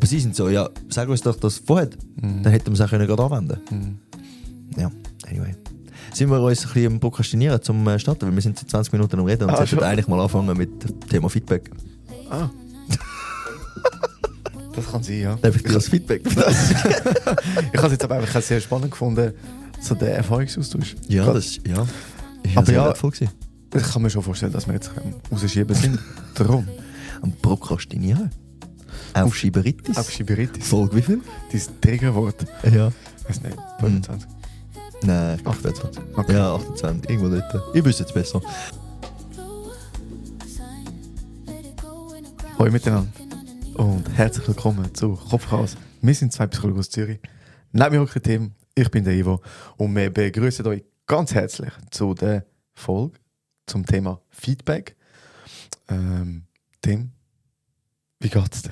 Aber sie sind so, ja, sag uns doch das vorher, dann hätten wir es auch gerade anwenden können. Ja, anyway. Sind wir uns ein bisschen am Prokrastinieren zum Starten, weil wir sind seit 20 Minuten am Reden und sollten eigentlich mal anfangen mit dem Thema Feedback. Ah. Das kann sein, ja. Darf ich dir das Feedback? Ich habe es jetzt aber einfach sehr spannend gefunden, so der Erfahrungsaustausch. Ja, das ja. Ist Aber sehr ja, wertvoll gewesen. Ich kann mir schon vorstellen, dass wir jetzt rausschieben sind. Darum. Am Prokrastinieren. Aufschieberitis. Aufschieberitis. Folge wie viel? Dieses Triggerwort. Ja. Ich weiß nicht, 25. Nein, ich glaube 24. Okay. Ja, 28. Irgendwo dort. Ich wüsste jetzt besser. Hallo miteinander. Und herzlich willkommen zu Kopfchaos. Wir sind zwei Psychologen aus Zürich. Neben mir hockt Tim, ich bin der Ivo. Und wir begrüßen euch ganz herzlich zu der Folge zum Thema Feedback. Tim, wie geht's dir?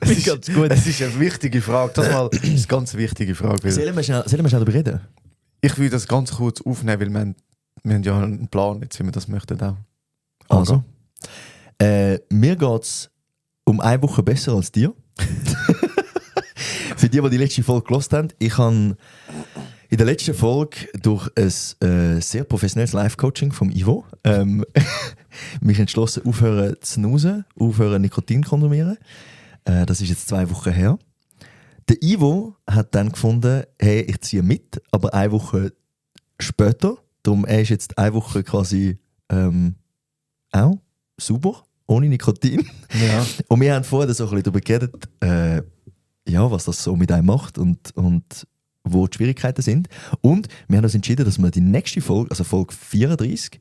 Mir geht's gut. Es ist eine wichtige Frage. Das mal ist eine ganz wichtige Frage. Weil Sollen wir schnell darüber reden? ich will das ganz kurz aufnehmen, weil wir haben ja einen Plan, jetzt, wie wir das möchten auch. Also, mir geht es um eine Woche besser als dir. Für die letzte Folge gehört haben, ich habe in der letzten Folge durch ein sehr professionelles Live-Coaching vom Ivo mich entschlossen, aufhören zu snoozen, aufhören Nikotin zu konsumieren. Das ist jetzt 2 Wochen her. Der Ivo hat dann gefunden, hey, ich ziehe mit, aber 1 Woche später. Darum er ist jetzt 1 Woche quasi auch sauber, ohne Nikotin. Ja. Und wir haben vorher so ein bisschen darüber geredet, ja, was das so mit einem macht und wo die Schwierigkeiten sind. Und wir haben uns entschieden, dass wir die nächste Folge, also Folge 34,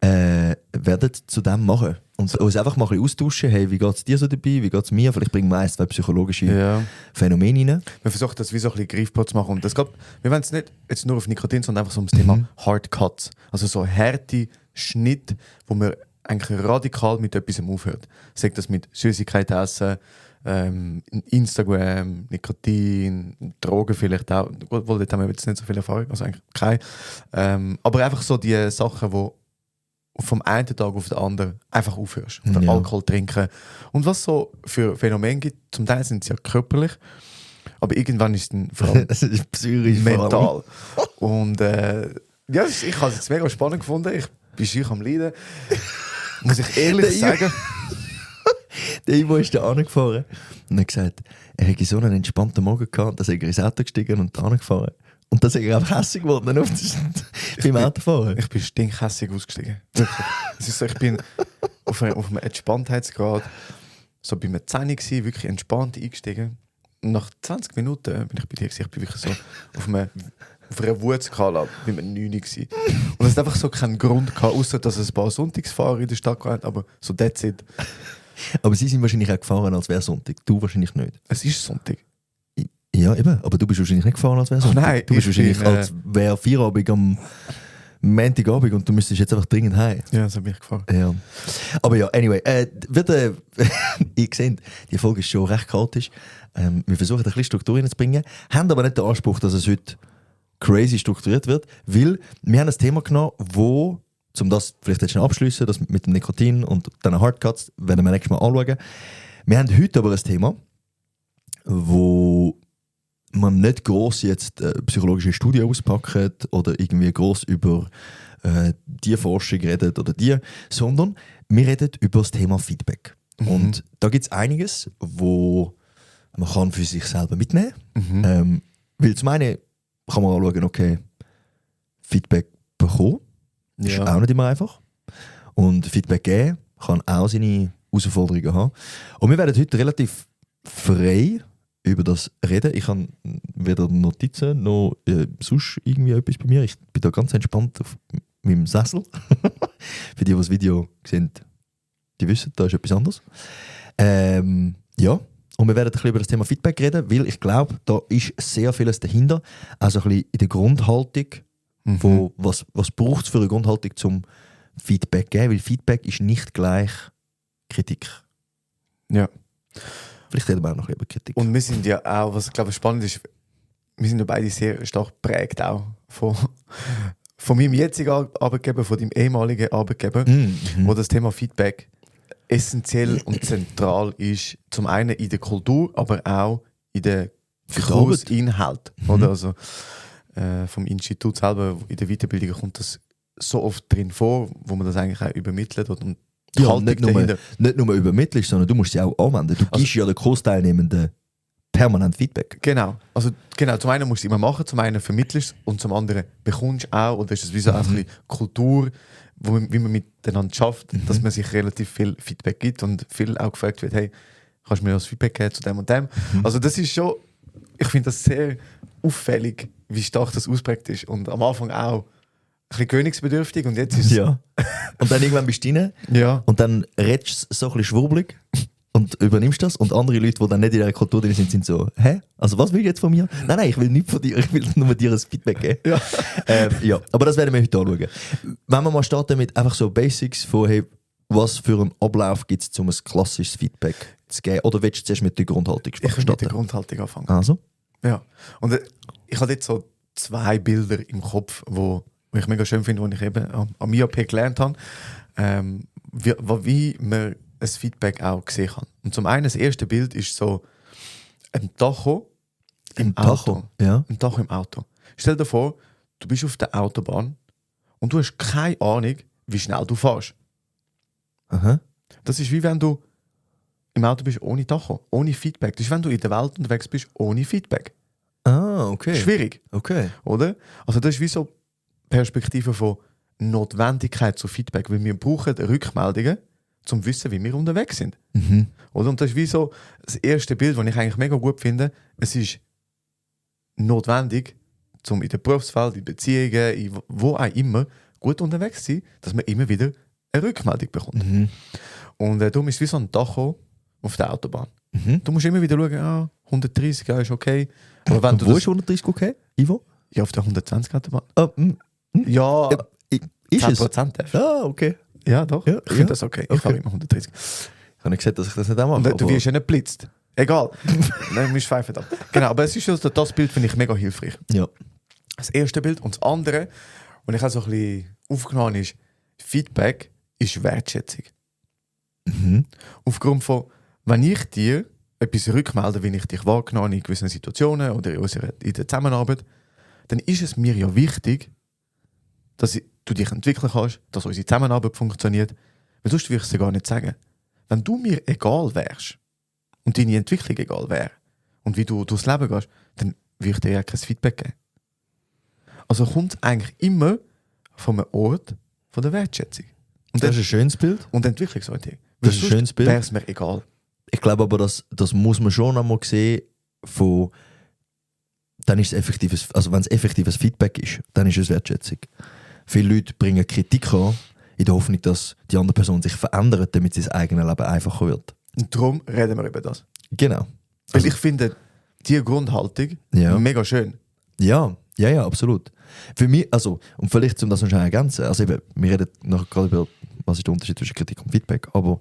werden zu dem machen. Und uns einfach mal ein bisschen austauschen, hey, wie geht es dir so dabei, wie geht es mir? Vielleicht bringen wir 1, 2 psychologische Phänomene rein. Wir versuchen das wie so ein bisschen greifbar zu machen. Und das geht, wir wollen es nicht jetzt nur auf Nikotin, sondern einfach so um das Thema Hard Cuts. Also so harte Schnitt, wo man eigentlich radikal mit etwas aufhört. Sagt das mit Süßigkeit essen, Instagram, Nikotin, Drogen vielleicht auch. Gut, dort haben wir jetzt nicht so viel Erfahrung, also eigentlich keine. Aber einfach so die Sachen, die vom einen Tag auf den anderen einfach aufhörst. Oder Ja. Alkohol trinken. Und was so für Phänomene gibt, zum Teil sind sie ja körperlich, aber irgendwann ist es dann vor allem Das ist psychisch vor allem. mental. Und ja, ich habe es jetzt mega spannend gefunden. Ich bin schier am Leiden. Muss ich ehrlich sagen. Der Ivo ist da angefahren und hat gesagt, er hätte so einen entspannten Morgen gehabt, dass er ins Auto gestiegen und da angefahren. Und dann ist er einfach hässlich geworden beim Autofahren. Ich bin stinkhässig ausgestiegen. Wirklich. Es ist so, ich bin auf einem Entspanntheitsgrad so bei mir 10 gewesen, wirklich entspannt eingestiegen. Und nach 20 Minuten bin ich bei dir gewesen. Ich bin wirklich so auf einer Wutskala bei mir 9 gewesen. Und es hat einfach so keinen Grund gehabt, außer dass es ein paar Sonntagsfahrer in der Stadt gab, aber so that's it. Aber sie sind wahrscheinlich auch gefahren, als wäre Sonntag. Du wahrscheinlich nicht. Es ist Sonntag. Ja, eben. Aber du bist wahrscheinlich nicht gefahren, als wäre Sonntag. Nein, du bist ich wahrscheinlich, bin, als wäre Feierabend am Montagabend und du müsstest jetzt einfach dringend heim. Ja, so bin ich gefahren. Ja. Aber ja, anyway. Ihr seht, die Folge ist schon recht chaotisch. Wir versuchen ein bisschen Struktur reinzubringen, haben aber nicht den Anspruch, dass es heute crazy strukturiert wird, weil wir haben ein Thema genommen, wo, um das vielleicht jetzt schon abschliessen, das mit dem Nikotin und den Hardcuts, werden wir nächstes Mal anschauen. Wir haben heute aber ein Thema, wo man nicht gross jetzt psychologische Studien auspackt oder irgendwie gross über die Forschung redet oder die, sondern wir reden über das Thema Feedback. Und da gibt es einiges, wo man kann für sich selber mitnehmen kann. Weil zum einen kann man anschauen, okay, Feedback bekommen ist auch nicht immer einfach. Und Feedback geben kann auch seine Herausforderungen haben. Und wir werden heute relativ frei über das reden. Ich habe weder Notizen noch sonst irgendwie etwas bei mir. Ich bin da ganz entspannt auf meinem Sessel. Für die das Video sehen, die wissen, da ist etwas anderes. Ja, und wir werden ein bisschen über das Thema Feedback reden, weil ich glaube, da ist sehr vieles dahinter. Also ein bisschen in der Grundhaltung, was braucht es für eine Grundhaltung zum Feedback geben, weil Feedback ist nicht gleich Kritik. Ja. Vielleicht reden wir auch noch über Kritik. Und wir sind ja auch, was ich glaube spannend ist, wir sind ja beide sehr stark geprägt auch von meinem jetzigen Arbeitgeber, von deinem ehemaligen Arbeitgeber, wo das Thema Feedback essentiell und zentral ist, zum einen in der Kultur, aber auch in der Für die Arbeit. Kursinhalt. Oder? Also, vom Institut selber, in der Weiterbildung kommt das so oft drin vor, wo man das eigentlich auch übermittelt und die Ja, Haltung nicht nur übermittelst, sondern du musst sie auch anwenden. Du gibst ja den Kursteilnehmenden permanent Feedback. Genau. Also, genau, zum einen musst du es immer machen, zum einen vermittelst du und zum anderen bekommst du auch, oder ist es wie so ein bisschen Kultur, wie man miteinander schafft, dass man sich relativ viel Feedback gibt und viel auch gefragt wird, hey, kannst du mir das Feedback geben zu dem und dem? Also das ist schon, ich finde das sehr auffällig, wie stark das ausprägt ist und am Anfang auch ein bisschen gewöhnungsbedürftig und jetzt ist es... Ja. Und dann irgendwann bist du rein Ja. und dann redest du so ein bisschen schwurbelig und übernimmst das und andere Leute, die dann nicht in dieser Kultur drin sind, sind so, hä? Also was willst du jetzt von mir? Nein, ich will nichts von dir, ich will nur dir ein Feedback geben. Ja. Ja, aber das werden wir heute anschauen. Wenn wir mal starten mit einfach so Basics von, hey, was für einen Ablauf gibt es, um ein klassisches Feedback zu geben? Oder willst du zuerst mit der Grundhaltung Ich will mit der starten? Grundhaltung anfangen. Also? Ja. Und ich habe jetzt so 2 Bilder im Kopf, wo ich mega schön finde, die ich eben am IAP gelernt habe, wie man ein Feedback auch sehen kann. Und zum einen, das erste Bild ist so ein Tacho im Auto. Ja. Ein Tacho im Auto. Stell dir vor, du bist auf der Autobahn und du hast keine Ahnung, wie schnell du fährst. Aha. Das ist wie wenn du im Auto bist ohne Tacho, ohne Feedback. Das ist, wenn du in der Welt unterwegs bist ohne Feedback. Ah, okay. Schwierig, Okay. oder? Also das ist wie so Perspektive von Notwendigkeit zu Feedback, weil wir brauchen Rückmeldungen, um zu wissen, wie wir unterwegs sind. Mhm. Oder? Und das ist wie so das erste Bild, das ich eigentlich mega gut finde. Es ist notwendig, um in der Berufswelt, in Beziehungen, in wo auch immer, gut unterwegs zu sein, dass man immer wieder eine Rückmeldung bekommt. Mhm. Und darum ist es wie so ein Tacho auf der Autobahn. Mhm. Du musst immer wieder schauen, 130 ist okay. Aber wenn Und du wo das, ist 130 okay? Ivo? ja, auf der 120 Autobahn. Ja, Ja, ist es? 10% darfst. Ah, okay. Ja, doch. Ja, Ich finde ja. das okay. Ich Okay. fahre immer 130. Ich habe nicht gesagt, dass ich das nicht auch mache. Und du wirst ja nicht geblitzt. Egal. Nein, wir schweifen ab. Genau, aber es ist also, das Bild finde ich mega hilfreich. Ja. Das erste Bild und das andere, und ich habe so ein bisschen aufgenommen, ist Feedback ist Wertschätzung. Mhm. Aufgrund von, wenn ich dir etwas rückmelde, wie ich dich wahrgenommen habe in gewissen Situationen oder in der Zusammenarbeit, dann ist es mir ja wichtig, dass du dich entwickeln kannst, dass unsere Zusammenarbeit funktioniert. Weil sonst würde ich es dir gar nicht sagen. Wenn du mir egal wärst und deine Entwicklung egal wäre und wie du durchs Leben gehst, dann würde ich dir ja kein Feedback geben. Also kommt es eigentlich immer von einem Ort von der Wertschätzung. Und Das ist ein schönes Bild. und Entwicklungsorientierung. Das ist ein schönes Bild. Wäre es mir egal. Ich glaube aber, das muss man schon einmal sehen, von, dann ist es effektives, also wenn es effektives Feedback ist, dann ist es Wertschätzung. Viele Leute bringen Kritik an, in der Hoffnung, dass die andere Person sich verändert, damit sein eigenes Leben einfacher wird. Und darum reden wir über das. Genau. Weil ich finde diese Grundhaltung Ja. mega schön. Ja, absolut. Für mich, also, und vielleicht um das noch schnell ergänzen, also eben, wir reden noch gerade über, was ist der Unterschied zwischen Kritik und Feedback, aber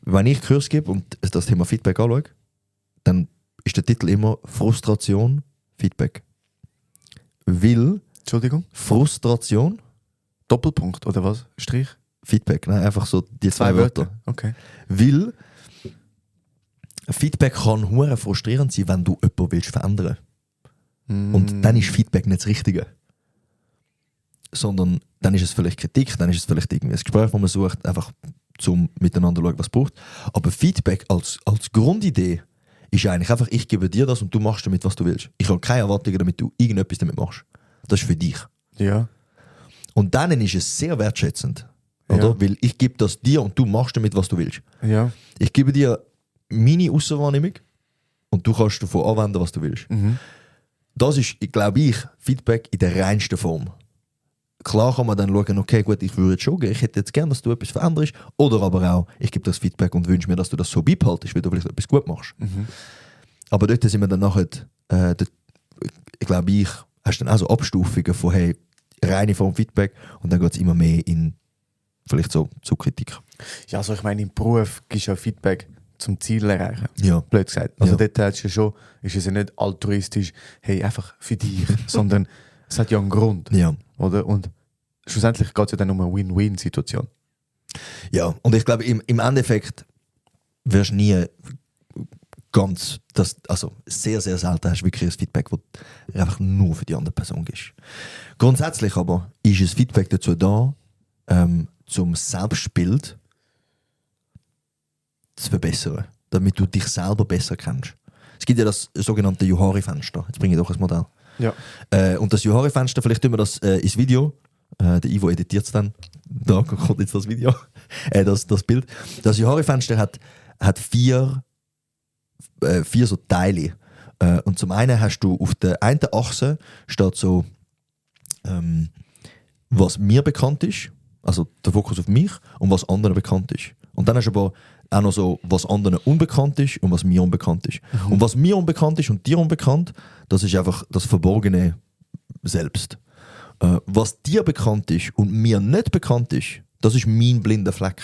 wenn ich Kurs gebe und das Thema Feedback anschaue, dann ist der Titel immer Frustration, Feedback. Weil Entschuldigung? Frustration, Doppelpunkt oder was? Strich? Feedback, nein, einfach so die zwei Wörter. Okay. Weil Feedback kann hure frustrierend sein, wenn du jemanden willst verändern. Und dann ist Feedback nicht das Richtige. Sondern dann ist es vielleicht Kritik, dann ist es vielleicht irgendwie ein Gespräch, das man sucht, einfach zum miteinander schauen, was es braucht. Aber Feedback als Grundidee ist eigentlich einfach, ich gebe dir das und du machst damit, was du willst. Ich habe keine Erwartungen, damit du irgendetwas damit machst. Das ist für dich. Ja. Und dann ist es sehr wertschätzend. Oder? Ja. Weil ich gebe das dir und du machst damit, was du willst. Ja. Ich gebe dir meine Ausserwahrnehmung und du kannst davon anwenden, was du willst. Mhm. Das ist, glaube ich, Feedback in der reinsten Form. Klar kann man dann schauen, okay, gut, ich würde jetzt schon gehen, ich hätte jetzt gerne, dass du etwas veränderst. Oder aber auch, ich gebe das Feedback und wünsche mir, dass du das so beibehaltest, weil du vielleicht etwas gut machst. Mhm. Aber dort sind wir dann nachher, ich glaube, hast dann auch so Abstufungen von, hey, reine Form Feedback und dann geht es immer mehr in vielleicht so zu Kritik. Ja, also ich meine, im Beruf gibst du ja Feedback zum Ziel erreichen. Ja. Blöd gesagt. Also Ja. dort hast du ja schon, ist es ja nicht altruistisch, hey, einfach für dich, sondern es hat ja einen Grund. Ja. Oder? Und schlussendlich geht es ja dann um eine Win-Win-Situation. Ja, und ich glaube, im Endeffekt wirst du nie ganz, also sehr, sehr selten hast du wirklich ein Feedback, das einfach nur für die andere Person ist. Grundsätzlich aber ist ein Feedback dazu da, zum Selbstbild zu verbessern, damit du dich selber besser kennst. Es gibt ja das sogenannte Johari-Fenster. Jetzt bringe ich doch ein Modell. Ja. Und das Johari-Fenster, vielleicht tun wir das ins Video. Der Ivo editiert es dann. Da kommt jetzt das Video. Das Bild. Das Johari-Fenster hat vier so Teile. Und zum einen hast du auf der einen Achse steht so, was mir bekannt ist, also der Fokus auf mich, und was anderen bekannt ist. Und dann hast du aber auch noch so, was anderen unbekannt ist und was mir unbekannt ist. Und was mir unbekannt ist und dir unbekannt, das ist einfach das Verborgene selbst. Was dir bekannt ist und mir nicht bekannt ist, das ist mein blinder Fleck.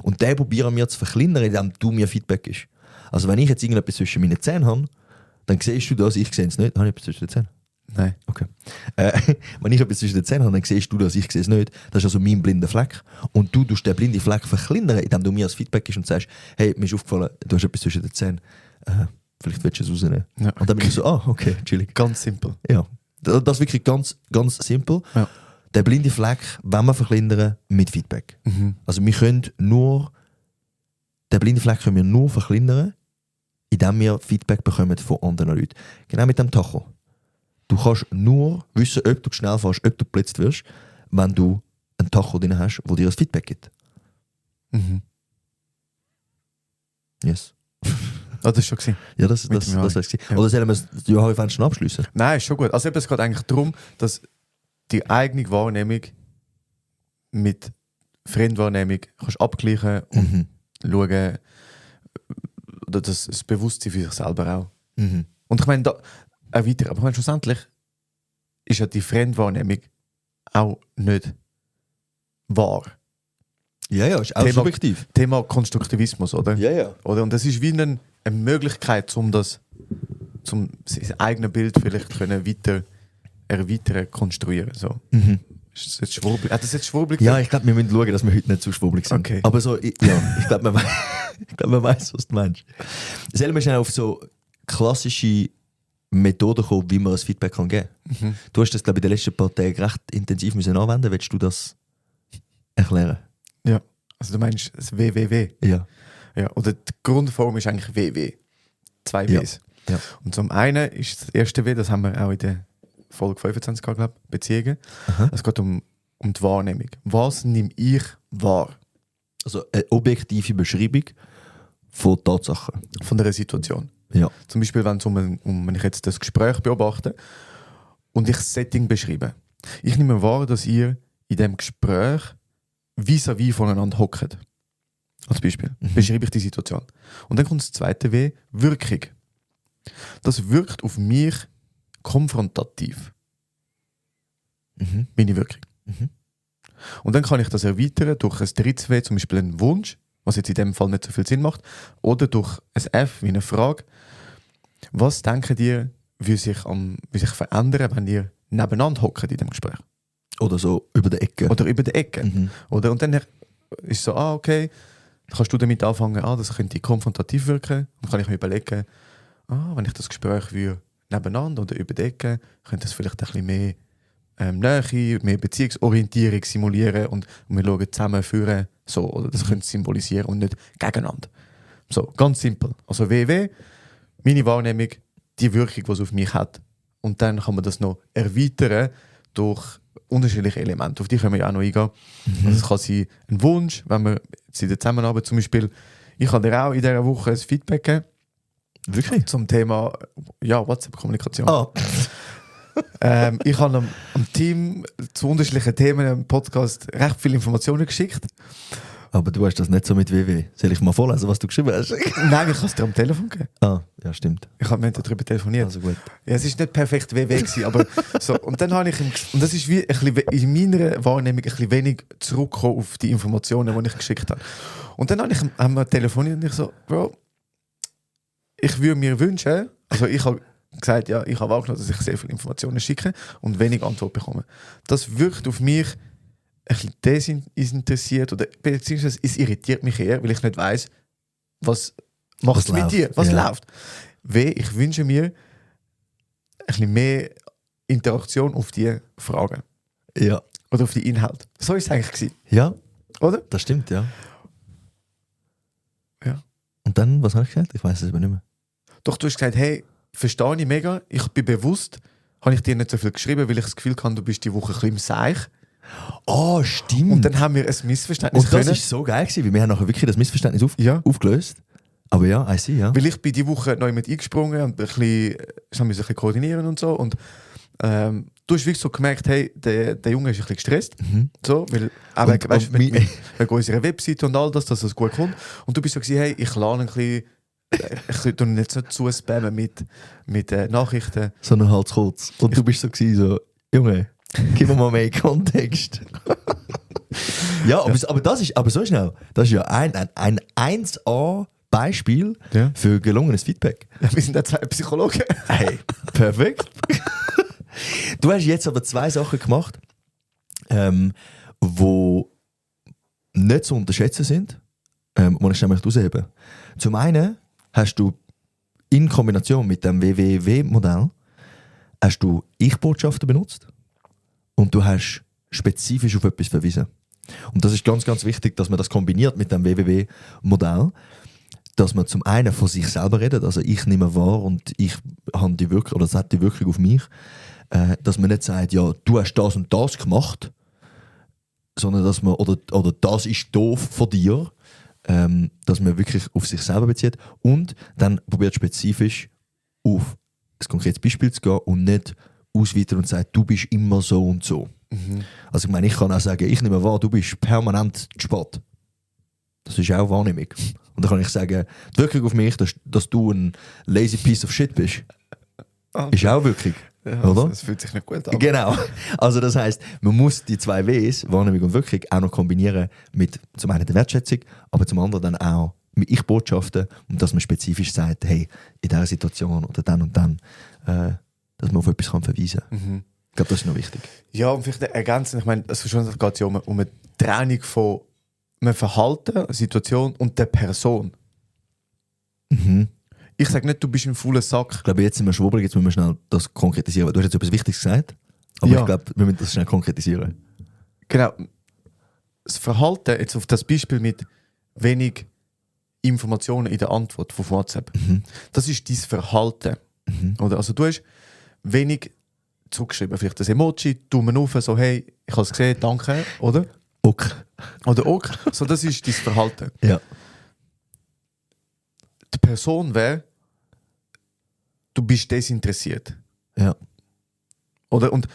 Und den probieren wir zu verkleinern, indem du mir Feedback gibst. Also wenn ich jetzt irgendetwas zwischen meinen Zähnen habe, dann siehst du das, ich sehe es nicht. Habe ich etwas zwischen den Zähnen? Nein. Okay. Wenn ich etwas zwischen den Zähnen habe, dann siehst du das, ich sehe es nicht. Das ist also mein blinder Fleck. Und du tust den blinden Fleck verkleinern, indem du mir als Feedback gibst und sagst, hey, mir ist aufgefallen, du hast etwas zwischen den Zähnen. Vielleicht willst du es rausnehmen. Ja. Und dann bin ich so, okay, chillig. Ganz simpel. Ja. Das ist wirklich ganz, ganz simpel. Ja. Der blinde Fleck wollen wir verkleinern mit Feedback. Also wir können nur, den blinden Fleck können wir nur verkleinern, indem wir Feedback bekommen von anderen Leuten. Genau mit dem Tacho. Du kannst nur wissen, ob du schnell fährst, ob du geblitzt wirst, wenn du einen Tacho drin hast, der dir ein Feedback gibt. Yes. Oh, das ist schon gewesen. Ja, das heißt ja. Oder sollen wir das Johari-Fenster abschließen? Nein, ist schon gut. Also es geht eigentlich darum, dass die eigene Wahrnehmung mit Fremdwahrnehmung kannst abgleichen und schauen, oder das Bewusstsein für sich selber auch. Und ich meine, da weiter, aber ich meine, schlussendlich ist ja die Fremdwahrnehmung auch nicht wahr. Ja, ist auch subjektiv. Thema Konstruktivismus, oder? Ja. Oder? Und das ist wie eine Möglichkeit, um sein eigenes Bild vielleicht können weiter erweitern, konstruieren. So. Ist das jetzt schwurbelig? Hat das jetzt schwurbelig? Ja, ich glaube, wir müssen schauen, dass wir heute nicht zu schwurbelig sind. Okay. Aber so, ich glaube, man weiss, was du meinst. Sollen wir schnell auf so klassische Methoden kommen, wie man ein Feedback geben kann? Du hast das, glaube ich, in den letzten paar Tagen recht intensiv anwenden. Willst du das erklären? Ja. Also du meinst das WWW? Ja. Ja. Oder die Grundform ist eigentlich WW. 2 Ws. Ja. Und zum einen ist das erste W, das haben wir auch in der Folge 25 gehabt, glaube ich, Beziehungen. Es geht um die Wahrnehmung. Was nehme ich wahr? Also eine objektive Beschreibung von Tatsachen. Von einer Situation. Ja. Zum Beispiel, wenn ich jetzt das Gespräch beobachte und ich das Setting beschreibe. Ich nehme wahr, dass ihr in diesem Gespräch vis-à-vis voneinander hockt. Als Beispiel. Beschreibe ich die Situation. Und dann kommt das zweite W, Wirkung. Das wirkt auf mich konfrontativ. Meine Wirkung. Und dann kann ich das erweitern durch ein drittes W, zum Beispiel einen Wunsch, was jetzt in dem Fall nicht so viel Sinn macht, oder durch ein F wie eine Frage. Was denkt ihr, wie sich verändern, wenn ihr nebeneinander hockt in dem Gespräch? Oder so über die Ecke. Oder über die Ecke. Oder, und dann ist es so, okay, dann kannst du damit anfangen, das könnte konfrontativ wirken. Dann kann ich mir überlegen, wenn ich das Gespräch würde, nebeneinander oder über die Ecke, könnte es vielleicht ein bisschen mehr Nähe, mehr Beziehungsorientierung simulieren und wir schauen zusammen führen, so, oder das könnte symbolisieren und nicht gegeneinander. So, ganz simpel. Also WW, meine Wahrnehmung, die Wirkung, die es auf mich hat. Und dann kann man das noch erweitern durch unterschiedliche Elemente. Auf die können wir ja auch noch eingehen. Also es kann sein ein Wunsch, wenn wir jetzt in der Zusammenarbeit zum Beispiel, ich kann dir auch in dieser Woche ein Feedback geben. Wirklich? Zum Thema WhatsApp-Kommunikation. Ich habe am Team zu unterschiedlichen Themen im Podcast recht viele Informationen geschickt. Aber du hast das nicht so mit WW. Soll ich mal vorlesen, was du geschrieben hast? Nein, ich kann es dir am Telefon geben. Ja, stimmt. Wir haben darüber telefoniert. Also gut. Ja, es war nicht perfekt WW gewesen, aber so. Und dann habe ich und das ist wie ein bisschen, in meiner Wahrnehmung ein bisschen wenig zurückgekommen auf die Informationen, die ich geschickt habe. Und dann haben wir telefoniert und ich so, Bro, ich würde mir wünschen, also ich habe gesagt, ja, ich habe wahrgenommen, dass ich sehr viele Informationen schicke und wenig Antwort bekomme. Das wirkt auf mich bisschen desinteressiert oder beziehungsweise es irritiert mich eher, weil ich nicht weiss, was macht es mit läuft. dir, was Ja. läuft. Ich wünsche mir ein bisschen mehr Interaktion auf die Fragen Ja. oder auf die Inhalte. So war es eigentlich gewesen, Ja, oder? das stimmt, ja. Ja. Und dann, was habe ich gesagt? Ich weiß es aber nicht mehr. Doch du hast gesagt, hey, verstehe ich mega, ich bin bewusst, habe ich dir nicht so viel geschrieben, weil ich das Gefühl habe, du bist die Woche ein bisschen im Seich. Oh, stimmt. Und dann haben wir ein Missverständnis Und das können. ist so geil gewesen, weil wir haben nachher wirklich das Missverständnis Ja. aufgelöst. Aber ja, I see, ja. Weil ich bin die Woche neu mit eingesprungen und ich musste ein bisschen koordinieren und so. Und du hast wirklich so gemerkt, hey, der Junge ist ein bisschen gestresst. So, weil auch Und- weißt, und wegen unserer Webseite und all das, dass das gut kommt. Und du bist so gewesen, hey, ich lerne ein bisschen, ich tue jetzt nicht zu spammen mit Nachrichten. Sondern halt zu kurz. Und du bist so gewesen, so, Junge, gib mir mal mehr Kontext. Ja, aber das ist, aber so schnell, das ist ja ein 1A-Beispiel Ja. für gelungenes Feedback. Ja, wir sind ja zwei Psychologen. Hey, perfekt. Du hast jetzt aber 2 Sachen gemacht, wo nicht zu unterschätzen sind, die ich schnell herausheben. Zum einen hast du in Kombination mit dem WWW-Modell hast du Ich-Botschaften benutzt und du hast spezifisch auf etwas verwiesen. Und das ist ganz, ganz wichtig, dass man das kombiniert mit dem WWW-Modell, dass man zum einen von sich selber redet, also ich nehme wahr und ich habe die Wirkung, oder das hat die Wirkung auf mich, dass man nicht sagt, ja, du hast das und das gemacht, sondern dass man, oder das ist doof von dir, dass man wirklich auf sich selber bezieht und dann probiert spezifisch auf ein konkretes Beispiel zu gehen und nicht ausweiten und sagt, du bist immer so und so. Also ich meine, ich kann auch sagen, ich nehme wahr, du bist permanent zu spät. Das ist auch Wahrnehmung. Und dann kann ich sagen, die Wirkung auf mich, dass du ein lazy piece of shit bist, ist auch Wirkung. Ja, Oder? das fühlt sich nicht gut an. Genau. Also das heisst, man muss die 2 Ws, Wahrnehmung und Wirkung, auch noch kombinieren mit zum einen der Wertschätzung, aber zum anderen dann auch mit Ich-Botschaften und dass man spezifisch sagt, hey, in dieser Situation oder dann und dann, dass man auf etwas kann verweisen kann. Ich glaube, das ist noch wichtig. Ja, und vielleicht ergänzen, ich meine, es geht ja um eine Trennung von einem Verhalten, einer Situation und der Person. Ich sage nicht, du bist ein fauler Sack. Ich glaube, jetzt sind wir schwubbelig, jetzt müssen wir schnell das konkretisieren. Du hast jetzt etwas Wichtiges gesagt, aber Ja. ich glaube, wir müssen das schnell konkretisieren. Genau. Das Verhalten, jetzt auf das Beispiel mit wenig Informationen in der Antwort von WhatsApp, das ist dein Verhalten. Oder? Also du hast wenig zurückgeschrieben, vielleicht ein Emoji, Daumen auf, so hey, ich habe es gesehen, danke, oder? Okay. Oder ok. So, das ist dein Verhalten. Ja. Die Person wäre, du bist desinteressiert. Ja. Oder? Und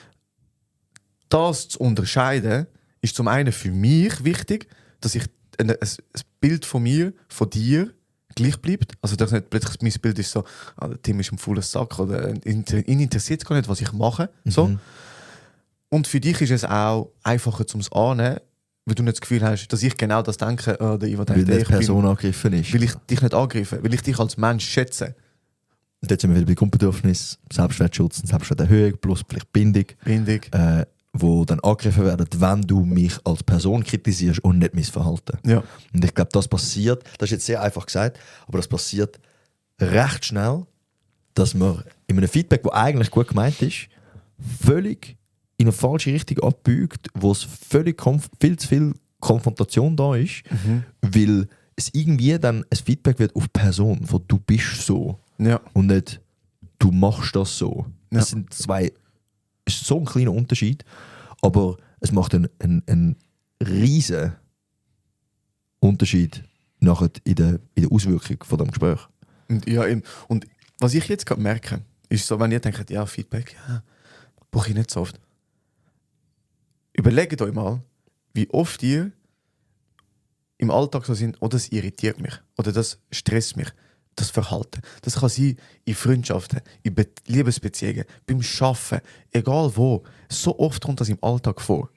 das zu unterscheiden, ist zum einen für mich wichtig, dass ich ein Bild von mir, von dir, gleich bleibt. Also, dass nicht plötzlich mein Bild ist so, der Tim ist ein fauler Sack oder ihn interessiert gar nicht, was ich mache. So. Und für dich ist es auch einfacher zum Annehmen, weil du nicht das Gefühl hast, dass ich genau das denke, oder ich Weil denke, die ich Person angegriffen ist. will ich dich nicht angreifen, will ich dich als Mensch schätzen. Und jetzt sind wir wieder bei Grundbedürfnis, Selbstwertschutz und Selbstwerterhöhung plus vielleicht Bindung, Bindung. wo dann angegriffen werden, wenn du mich als Person kritisierst und nicht mein Verhalten. Ja. Und ich glaube, das passiert, das ist jetzt sehr einfach gesagt, aber das passiert recht schnell, dass man in einem Feedback, das eigentlich gut gemeint ist, völlig in eine falsche Richtung abbiegt, wo es völlig viel zu viel Konfrontation da ist, weil es irgendwie dann ein Feedback wird auf Person, von du bist so Ja. und nicht du machst das so. Ja. Das sind ist so ein kleiner Unterschied, aber es macht einen riesen Unterschied nachher in der Auswirkung von dem Gespräch. Und, ja, eben. Und was ich jetzt gerade merke, ist so, wenn ihr denkt, ja, Feedback, ja, brauche ich nicht so oft. Überlegt euch mal, wie oft ihr im Alltag so sind, oh, das irritiert mich oder das stresst mich, das Verhalten. Das kann sein in Freundschaften, in Liebesbeziehungen, beim Arbeiten, egal wo. So oft kommt das im Alltag vor.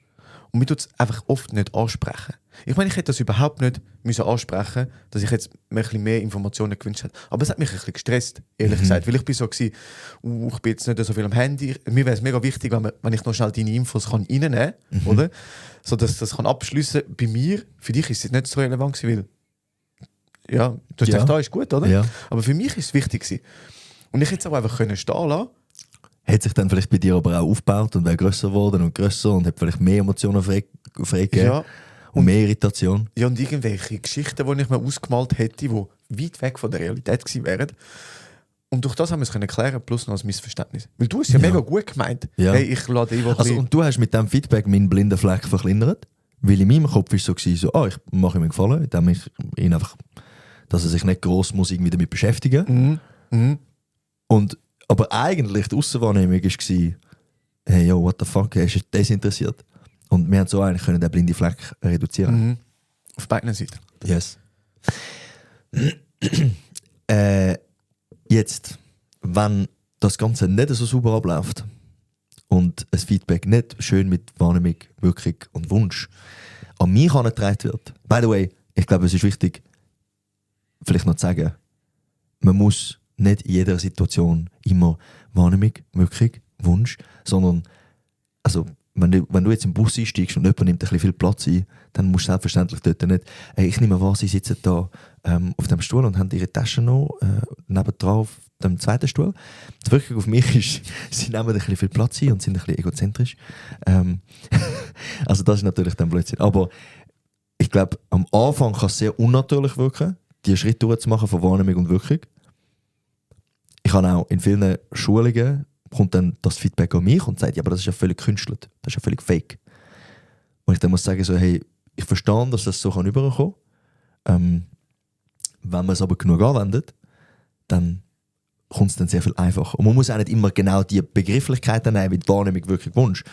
Und wir tun es einfach oft nicht ansprechen. Ich meine, ich hätte das überhaupt nicht müssen ansprechen, dass ich jetzt mir ein bisschen mehr Informationen gewünscht hätte. Aber es hat mich ein bisschen gestresst, ehrlich gesagt. Weil ich bin so gewesen, ich bin jetzt nicht so viel am Handy. Mir wäre es mega wichtig, wenn ich noch schnell deine Infos reinnehmen kann, oder? So dass das kann abschliessen. Bei mir, für dich ist es nicht so relevant gewesen, weil ja, du hast gedacht, da ist gut, oder? Ja. Aber für mich ist es wichtig gewesen. Und ich hätte es auch einfach stehen lassen. Hat sich dann vielleicht bei dir aber auch aufgebaut und wäre grösser geworden und grösser und hat vielleicht mehr Emotionen freigegeben Ja. und mehr Irritation. Ja, und irgendwelche Geschichten, die ich mir ausgemalt hätte, die weit weg von der Realität gewesen wären. Und durch das haben wir es klären, plus noch ein Missverständnis. Weil du hast ja mega gut gemeint. Ja. Hey, ich lade die Woche. Also, und du hast mit diesem Feedback meinen blinden Fleck verkleinert? Weil in meinem Kopf war es so, ich mache ihm einen Gefallen, indem ich ihn einfach, dass er sich nicht gross muss irgendwie damit beschäftigen. Und, aber eigentlich die Aussenwahrnehmung war, hey, yo, what the fuck, er ist desinteressiert. Und wir haben so eigentlich den blinden Fleck reduzieren. Auf beiden Seiten. Yes. Jetzt, wenn das Ganze nicht so sauber abläuft und ein Feedback nicht schön mit Wahrnehmung, Wirkung und Wunsch an mich herangetragen wird. By the way, ich glaube, es ist wichtig, vielleicht noch zu sagen, man muss nicht in jeder Situation immer Wahrnehmung, Wirkung, Wunsch, sondern also, wenn du jetzt im Bus einsteigst und jemand nimmt ein bisschen viel Platz ein, dann musst du selbstverständlich dort nicht, ich nehme wahr, sie sitzen da auf dem Stuhl und haben ihre Taschen noch nebendran auf dem zweiten Stuhl. Die Wirkung auf mich ist, sie nehmen ein bisschen viel Platz ein und sind ein bisschen egozentrisch. Also das ist natürlich dann Blödsinn. Aber ich glaube, am Anfang kann es sehr unnatürlich wirken, diese Schritte durchzumachen von Wahrnehmung und Wirkung. Ich habe auch in vielen Schulungen kommt dann das Feedback an mich und sagt, ja, aber das ist ja völlig künstelt, das ist ja völlig fake. Und ich dann muss sagen, so, hey, ich verstehe, dass das so rüberkommen kann. Wenn man es aber genug anwendet, dann kommt es dann sehr viel einfacher. Und man muss auch nicht immer genau die Begrifflichkeiten nehmen, wie die Wahrnehmung, Wirkung, Wunsch,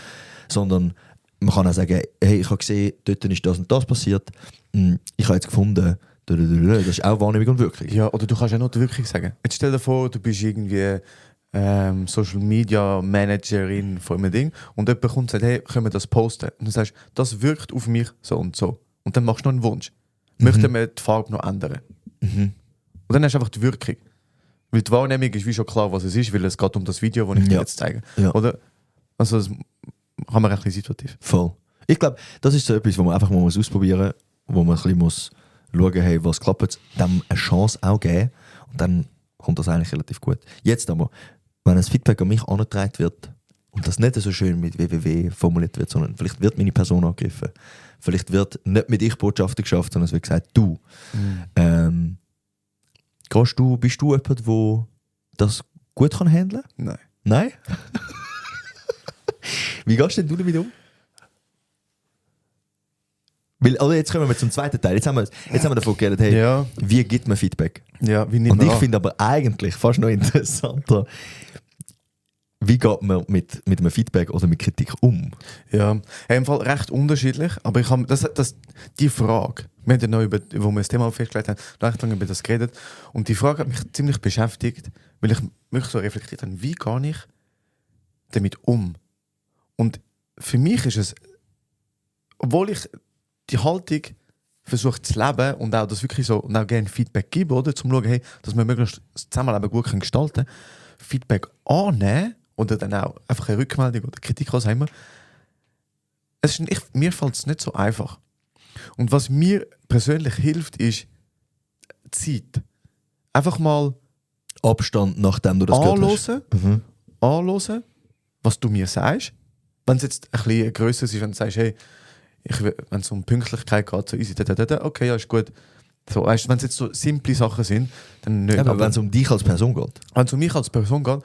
sondern man kann auch sagen, hey, ich habe gesehen, dort ist das und das passiert, ich habe jetzt gefunden, das ist auch Wahrnehmung und Wirkung. Ja, oder du kannst ja nur die Wirkung sagen. Jetzt stell dir vor, du bist irgendwie Social Media Managerin von einem Ding und jemand kommt und sagt, hey, können wir das posten? Und du sagst, das wirkt auf mich so und so. Und dann machst du noch einen Wunsch. Möchten wir die Farbe noch ändern? Und dann hast du einfach die Wirkung. Weil die Wahrnehmung ist wie schon klar, was es ist, weil es geht um das Video, das ich dir jetzt zeige. Ja. Oder? Also das kann man ein bisschen situativ. Voll. Ich glaube, das ist so etwas, wo man einfach mal ausprobieren muss, wo man ein bisschen muss schauen, hey, was klappt, dem eine Chance auch geben und dann kommt das eigentlich relativ gut. Jetzt aber, wenn ein Feedback an mich angetragen wird und das nicht so schön mit www formuliert wird, sondern vielleicht wird meine Person angegriffen, vielleicht wird nicht mit Ich-Botschaften geschafft, sondern es wird gesagt, du. Bist du jemand, der das gut handeln kann? Nein. Nein? Wie gehst denn du damit um? Weil, also jetzt kommen wir zum zweiten Teil. Jetzt haben wir davon geredet, hey, Ja. wie gibt man Feedback? Ja, wie nimmt Und man ich an? finde aber eigentlich fast noch interessanter, wie geht man mit einem Feedback oder mit Kritik um? Ja, im Fall recht unterschiedlich, aber ich habe die Frage, wir haben ja noch wo wir das Thema festgelegt haben, recht lange über das geredet und die Frage hat mich ziemlich beschäftigt, weil ich wirklich so reflektiert habe, wie gehe ich damit um? Und für mich ist es, obwohl ich die Haltung versuche zu leben und auch das wirklich so und auch gerne Feedback gebe, oder, zum schauen, hey, dass wir möglichst das Zusammenleben gut gestalten können, Feedback annehmen oder dann auch einfach eine Rückmeldung oder Kritik, was auch immer. Mir fällt es nicht so einfach. Und was mir persönlich hilft, ist Zeit. Einfach mal Abstand, nachdem du das gehört hast. anhören, was du mir sagst. Wenn es jetzt ein bisschen grösser ist, wenn du sagst, hey, wenn es um Pünktlichkeit geht, so easy, okay, ja, ist gut. So, weißt, wenn es jetzt so simple Sachen sind, dann nicht. Aber wenn es um dich als Person geht. Wenn es um mich als Person geht,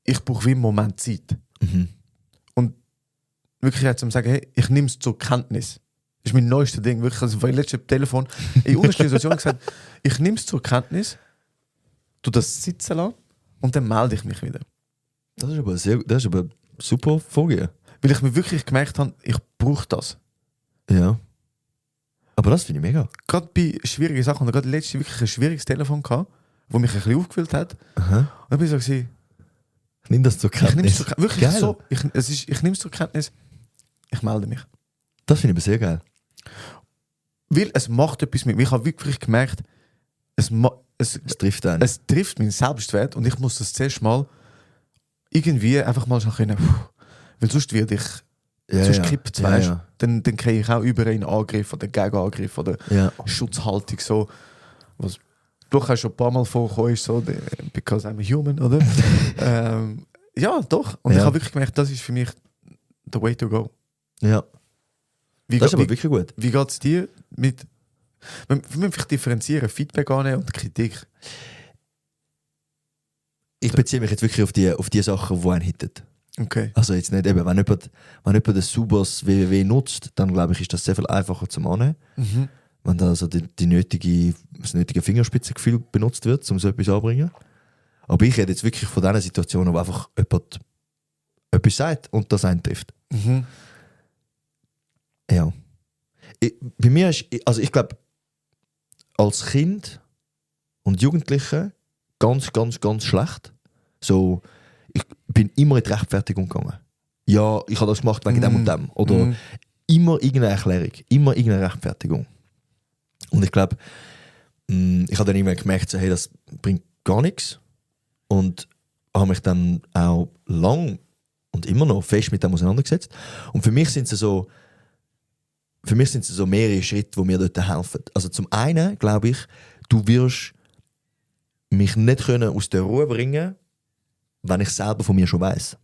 ich brauche wie einen Moment Zeit. Und wirklich jetzt zu sagen, hey, ich nehme es zur Kenntnis. Das ist mein neuestes Ding. Wirklich, also vorhin letztes Telefon in unterschiedlichen Situationen gesagt, ich nehme es zur Kenntnis, tu das sitzen lassen und dann melde ich mich wieder. Das ist aber super Vorgehen. Weil ich mir wirklich gemerkt habe, ich brauche das. Ja. Aber das finde ich mega. Gerade bei schwierigen Sachen, und gerade letztens wirklich ein schwieriges Telefon gehabt, das mich ein bisschen aufgefüllt hat. Aha. Und dann bin ich so gewesen, Ich nehme das zur ich nehme es Kenntnis. wirklich Geil. so, ich nehme es zur Kenntnis, ich melde mich. Das finde ich aber sehr geil. Weil es macht etwas mit mir. Ich habe wirklich gemerkt, es trifft einen. Es trifft meinen Selbstwert und ich muss das zuerst mal irgendwie einfach mal können, weil sonst werde ich, sonst kippt es, weißt du. Dann kriege ich auch über einen Angriff oder Gegenangriff oder Schutzhaltung, so, was durchaus schon ein paar Mal vorgekommen ist, so, because I'm a human, oder? Ja, doch. Und ich habe wirklich gemerkt, das ist für mich the way to go. Ja. Das ist aber wirklich gut. Wie geht es dir mit... Wir müssen vielleicht differenzieren, Feedback annehmen und Kritik. Ich beziehe mich jetzt wirklich auf die Sachen, die einen hitten. Okay. Also jetzt nicht eben, wenn jemand ein sauberes www nutzt, dann glaube ich, ist das sehr viel einfacher zum Annehmen. Mhm. Wenn da also das nötige Fingerspitzengefühl benutzt wird, um so etwas anzubringen. Aber ich rede jetzt wirklich von diesen Situationen, wo einfach jemand etwas sagt und das einen trifft. Mhm. Ja. Bei mir ist, also ich glaube, als Kind und Jugendliche ganz, ganz, ganz schlecht. So, ich bin immer in die Rechtfertigung gegangen. Ja, ich habe das gemacht wegen dem und dem. Oder immer irgendeine Erklärung, immer irgendeine Rechtfertigung. Und ich glaube, ich habe dann irgendwann gemerkt, so, hey, das bringt gar nichts. Und habe mich dann auch lang und immer noch fest mit dem auseinandergesetzt. Und für mich sind es so mehrere Schritte, die mir dort helfen. Also zum einen glaube ich, du wirst mich nicht können aus der Ruhe bringen, wenn ich selber von mir schon weiss.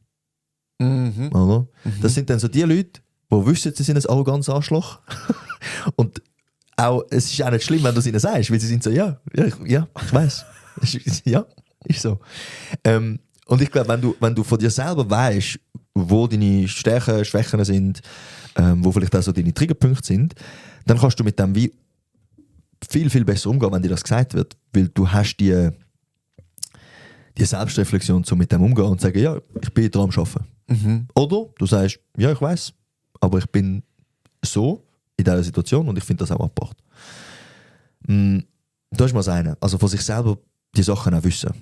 Mhm. Oder? Das sind dann so die Leute, die wissen, sie sind ein arrogantes Arschloch. Und auch, es ist auch nicht schlimm, wenn du es ihnen sagst, weil sie sind so, ich weiss. Ja, ist so. Und ich glaube, wenn du von dir selber weißt, wo deine Stärken, Schwächen sind, wo vielleicht auch so deine Triggerpunkte sind, dann kannst du mit dem wie viel, viel besser umgehen, wenn dir das gesagt wird. Weil du hast die Selbstreflexion, um mit dem umzugehen und zu sagen, ja, ich bin dran am Arbeiten. Mhm. Oder du sagst, ja, ich weiss, aber ich bin so in dieser Situation und ich finde das auch abgebracht. Das ist mal das eine. Also von sich selber die Sachen auch wissen.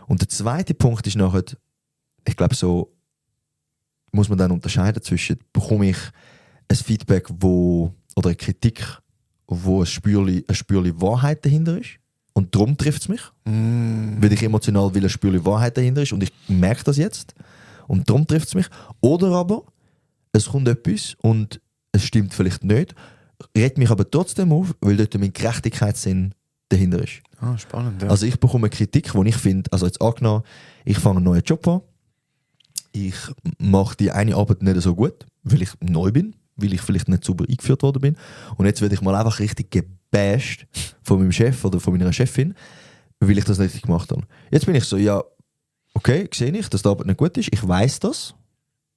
Und der zweite Punkt ist nachher, ich glaube, so muss man dann unterscheiden zwischen, bekomme ich ein Feedback oder eine Kritik, wo ein Spürli Wahrheit dahinter ist und darum trifft es mich, weil ich emotional will, ein Spürli Wahrheit dahinter ist und ich merke das jetzt und darum trifft es mich. Oder aber es kommt etwas und es stimmt vielleicht nicht, regt mich aber trotzdem auf, weil dort mein Gerechtigkeitssinn dahinter ist. Ah, spannend, ja. Also ich bekomme Kritik, wo ich finde, also jetzt angenommen, ich fange einen neuen Job an, ich mache die eine Arbeit nicht so gut, weil ich neu bin, weil ich vielleicht nicht sauber eingeführt worden bin und jetzt werde ich mal einfach richtig gebasht von meinem Chef oder von meiner Chefin, weil ich das nicht richtig gemacht habe. Jetzt bin ich so, ja, okay, sehe ich, dass die Arbeit nicht gut ist, ich weiss das,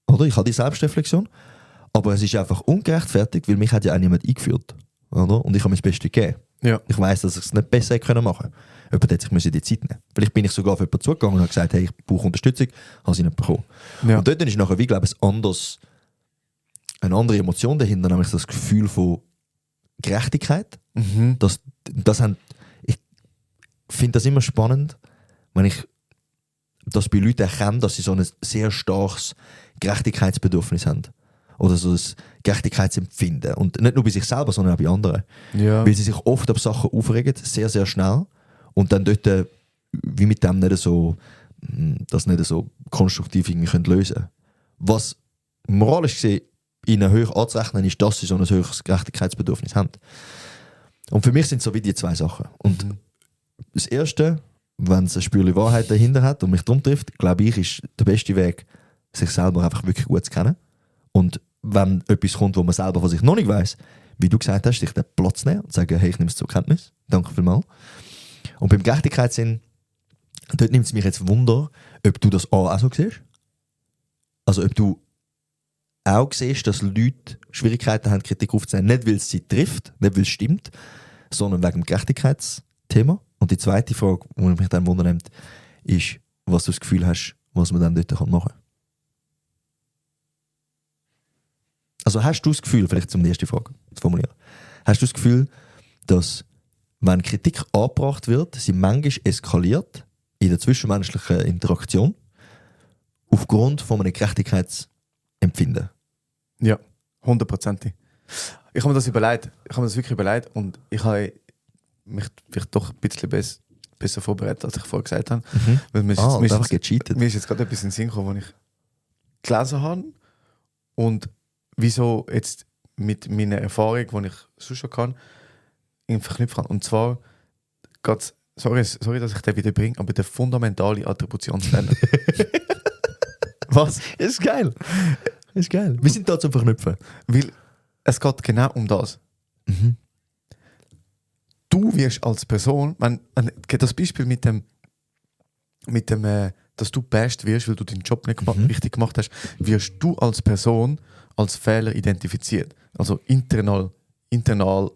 oder? Ich habe die Selbstreflexion, aber es ist einfach ungerechtfertigt, weil mich hat ja auch niemand eingeführt, oder? Und ich habe mir das Beste gegeben. Ja. Ich weiss, dass ich es nicht besser hätte machen können. Jemand hätte sich die Zeit nehmen. Vielleicht bin ich sogar auf jemanden zugegangen und habe gesagt, hey, ich brauche Unterstützung, habe sie nicht bekommen. Ja. Und dort ist nachher, wie glaube ich, eine andere Emotion dahinter, nämlich das Gefühl von Gerechtigkeit. Mhm. Ich finde das immer spannend, wenn ich das bei Leuten erkenne, dass sie so ein sehr starkes Gerechtigkeitsbedürfnis haben. Oder so ein Gerechtigkeitsempfinden. Und nicht nur bei sich selber, sondern auch bei anderen. Ja. Weil sie sich oft auf Sachen aufregen, sehr, sehr schnell. Und dann dort wie mit dem nicht so, das nicht so konstruktiv irgendwie lösen können. Was moralisch gesehen ihnen hoch anzurechnen ist, dass sie so ein höheres Gerechtigkeitsbedürfnis haben. Und für mich sind es so wie die zwei Sachen. Und das Erste, wenn es ein Spürchen Wahrheit dahinter hat und mich darum trifft, glaube ich, ist der beste Weg, sich selber einfach wirklich gut zu kennen. Und wenn etwas kommt, wo man selber von sich noch nicht weiss, wie du gesagt hast, sich den Platz nehmen und sagen, hey, ich nehme es zur Kenntnis. Danke vielmals. Und beim Gerechtigkeitssinn, dort nimmt es mich jetzt Wunder, ob du das auch so siehst. Also ob du auch siehst, dass Leute Schwierigkeiten haben, Kritik aufzunehmen, nicht weil es sie trifft, nicht weil es stimmt, sondern wegen dem Gerechtigkeitsthema. Und die zweite Frage, die mich dann wundernimmt, ist, was du das Gefühl hast, was man dann dort machen kann. Also hast du das Gefühl, vielleicht um die erste Frage zu formulieren, hast du das Gefühl, dass wenn Kritik angebracht wird, sie manchmal eskaliert in der zwischenmenschlichen Interaktion aufgrund von einem Gerechtigkeitsempfinden? Ja, 100%. Ich habe mir das überlegt. Ich habe mir das wirklich überlegt und ich habe mich vielleicht doch ein bisschen besser vorbereitet, als ich vorher gesagt habe. Weil mir ist jetzt gerade etwas in den Sinn gekommen, was ich gelesen habe und wieso jetzt mit meiner Erfahrung, die ich sonst schon kann, verknüpfen kann. Und zwar geht's, sorry, dass ich den wieder bringe, aber der fundamentale Attributionsfehler. Was? Ist geil. Ist geil. Wir sind da zum Verknüpfen. Weil es geht genau um das. Du wirst als Person, das Beispiel mit dem dass du best wirst, weil du deinen Job nicht richtig gemacht hast, wirst du als Person als Fehler identifiziert. Also internal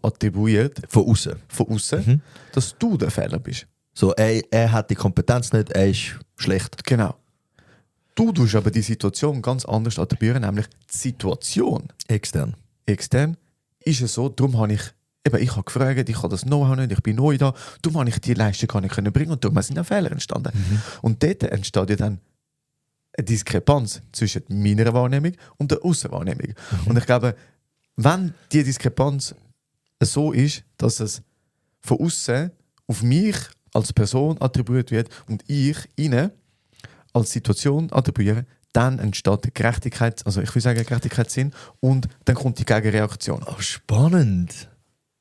attribuiert. Von außen. Dass du der Fehler bist. So, er hat die Kompetenz nicht, er ist schlecht. Genau. Du tust aber die Situation ganz anders attribuieren, nämlich die Situation. Extern ist es so, darum habe ich gefragt, ich habe das Know-how nicht, ich bin neu da, darum habe ich die Leistung gar nicht bringen und darum sind auch Fehler entstanden. Und dort entsteht ja dann eine Diskrepanz zwischen meiner Wahrnehmung und der Aussenwahrnehmung. Und ich glaube, wenn die Diskrepanz so ist, dass es von außen auf mich als Person attribuiert wird und ich ihnen als Situation attribuiere, dann entsteht Gerechtigkeit, also ich will sagen Gerechtigkeitssinn und dann kommt die Gegenreaktion. Oh, spannend.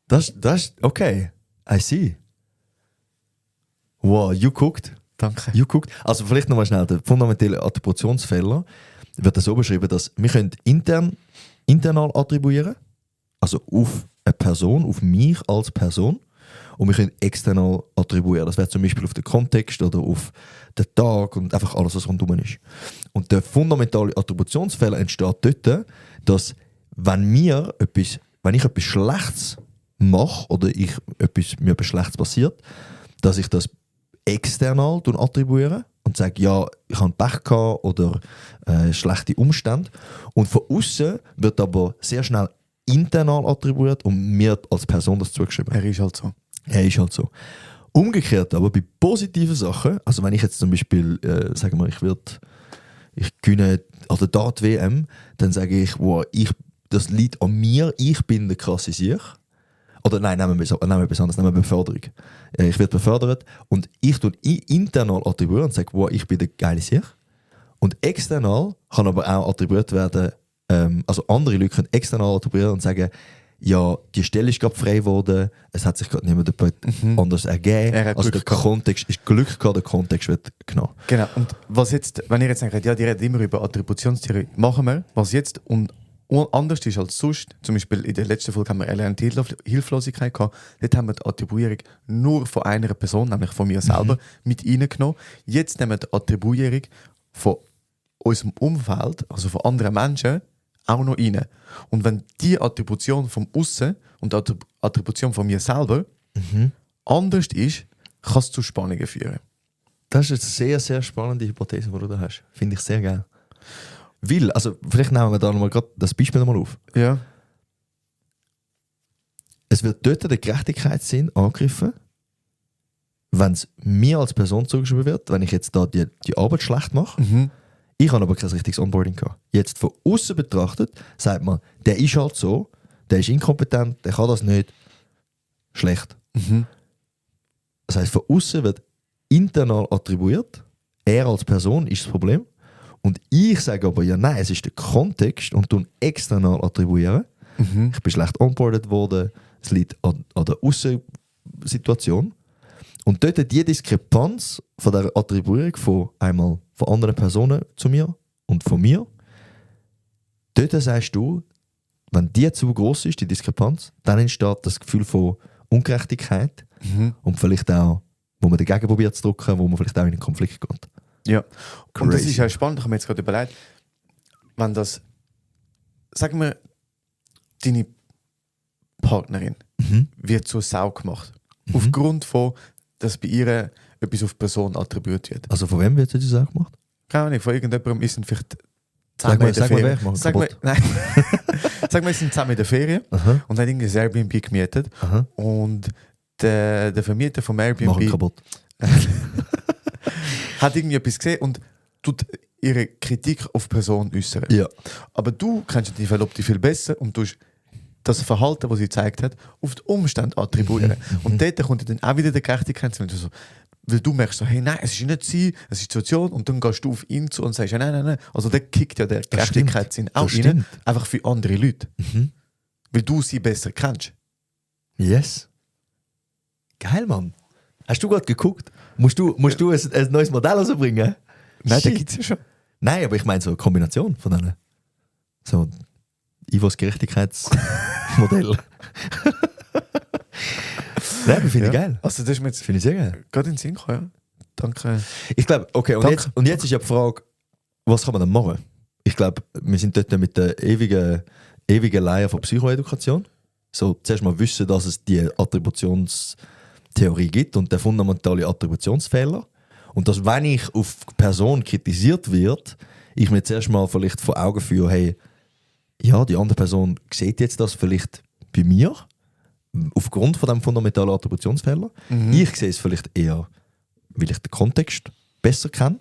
Das okay. I see. Wow, you cooked. Danke. You cooked. Also vielleicht nochmal schnell, der fundamentale Attributionsfehler wird so beschrieben, dass wir können internal attribuieren, also auf eine Person, auf mich als Person, und wir können external attribuieren. Das wäre zum Beispiel auf den Kontext oder auf den Tag und einfach alles, was rundherum ist. Und der fundamentale Attributionsfehler entsteht dort, dass wenn ich etwas Schlechtes mache oder mir etwas Schlechtes passiert, dass ich das external attribuiere und sage, ja, ich habe Pech gehabt oder schlechte Umstände. Und von außen wird aber sehr schnell internal attribuiert und mir als Person das zugeschrieben. Er ist halt so. Umgekehrt aber bei positiven Sachen, also wenn ich jetzt zum Beispiel, sagen wir, ich gewinne an der Dart-WM, dann sage ich, wow, das liegt an mir, ich bin der krasse Sieg. Oder nein, nehmen wir Beförderung. Ich werde befördert und ich tue internal attribuieren und sage, wow, ich bin der geile Sieg. Und external kann aber auch attribuiert werden, also andere Leute können external attribuieren und sagen, ja, die Stelle ist gerade frei geworden, es hat sich gerade niemand anders ergeben. Also der Kontext ist Glück gehabt, der Kontext wird genommen. Genau, und was jetzt, wenn ihr jetzt denkt, ja, die reden immer über Attributionstheorie, machen wir, was jetzt und anders ist als sonst, zum Beispiel in der letzten Folge haben wir erlernte Hilflosigkeit gehabt, dort haben wir die Attribuierung nur von einer Person, nämlich von mir selber, mit reingenommen. Jetzt nehmen wir die Attribuierung von unserem Umfeld, also von anderen Menschen, auch noch rein. Und wenn die Attribution vom Aussen und die Attribution von mir selber anders ist, kann es zu Spannungen führen. Das ist eine sehr, sehr spannende Hypothese, die du da hast. Finde ich sehr geil. Weil, also vielleicht nehmen wir da nochmal gerade das Beispiel nochmal auf. Ja. Es wird dort der Gerechtigkeitssinn angegriffen, wenn es mir als Person zugeschrieben wird, wenn ich jetzt da die Arbeit schlecht mache. Ich habe aber kein richtiges Onboarding gehabt. Jetzt von außen betrachtet, sagt man, der ist halt so, der ist inkompetent, der kann das nicht. Schlecht. Das heisst, von außen wird internal attribuiert, er als Person ist das Problem. Und ich sage aber, ja nein, es ist der Kontext und tun external attribuieren. Ich bin schlecht onboardet worden, es liegt an der Aussensituation. Und dort die Diskrepanz von der Attribuierung von einmal von anderen Personen zu mir und von mir, dort sagst du, wenn die zu groß ist, die Diskrepanz, dann entsteht das Gefühl von Ungerechtigkeit und vielleicht auch, wo man dagegen probiert zu drücken, wo man vielleicht auch in einen Konflikt geht. Ja, Crazy. Und das ist ja spannend, ich habe mir jetzt gerade überlegt, wenn das, sagen wir, deine Partnerin wird zur Sau gemacht, aufgrund von, dass bei ihr etwas auf Person attribuiert wird. Also von wem wird das auch gemacht? Keine Ahnung, von irgendjemandem ist vielleicht Sag mal, wer macht Sag wir, wir sind zusammen in der Ferien und haben irgendwie ein Airbnb gemietet und der Vermieter vom Airbnb machen kaputt. hat irgendwie etwas gesehen und tut ihre Kritik auf Person äußern. Ja. Aber du kennst die Verlobte viel besser und tust das Verhalten, das sie gezeigt hat, auf die Umstände attribuieren. Und dort kommt dann auch wieder der Gerechtigkeit, so, weil du merkst so, hey, nein, es ist nicht sie, es ist die Situation, und dann gehst du auf ihn zu und sagst, ja, nein. Also der kickt ja der Gerechtigkeitssinn auch rein, einfach für andere Leute. Weil du sie besser kennst. Yes. Geil, Mann. Hast du gerade geguckt? Musst du ein neues Modell rausbringen? Nein, da gibt es ja schon. Nein, aber ich meine so eine Kombination von denen. So Ivos Gerechtigkeitsmodell. Nein, aber finde ich geil. Also das ist mir jetzt Finde ich sehr geil. gerade in den Sinn gekommen, ja. Danke. Ich glaube, okay, und jetzt ist ja die Frage, was kann man dann machen? Ich glaube, wir sind dort mit der ewigen Leier von Psychoedukation. So, zuerst mal wissen, dass es die Attributionstheorie gibt und der fundamentale Attributionsfehler. Und dass, wenn ich auf die Person kritisiert wird, ich mir zuerst mal vielleicht vor Augen führe, hey, ja, die andere Person sieht jetzt das vielleicht bei mir, aufgrund von dem fundamentalen Attributionsfehler. Ich sehe es vielleicht eher, weil ich den Kontext besser kenne.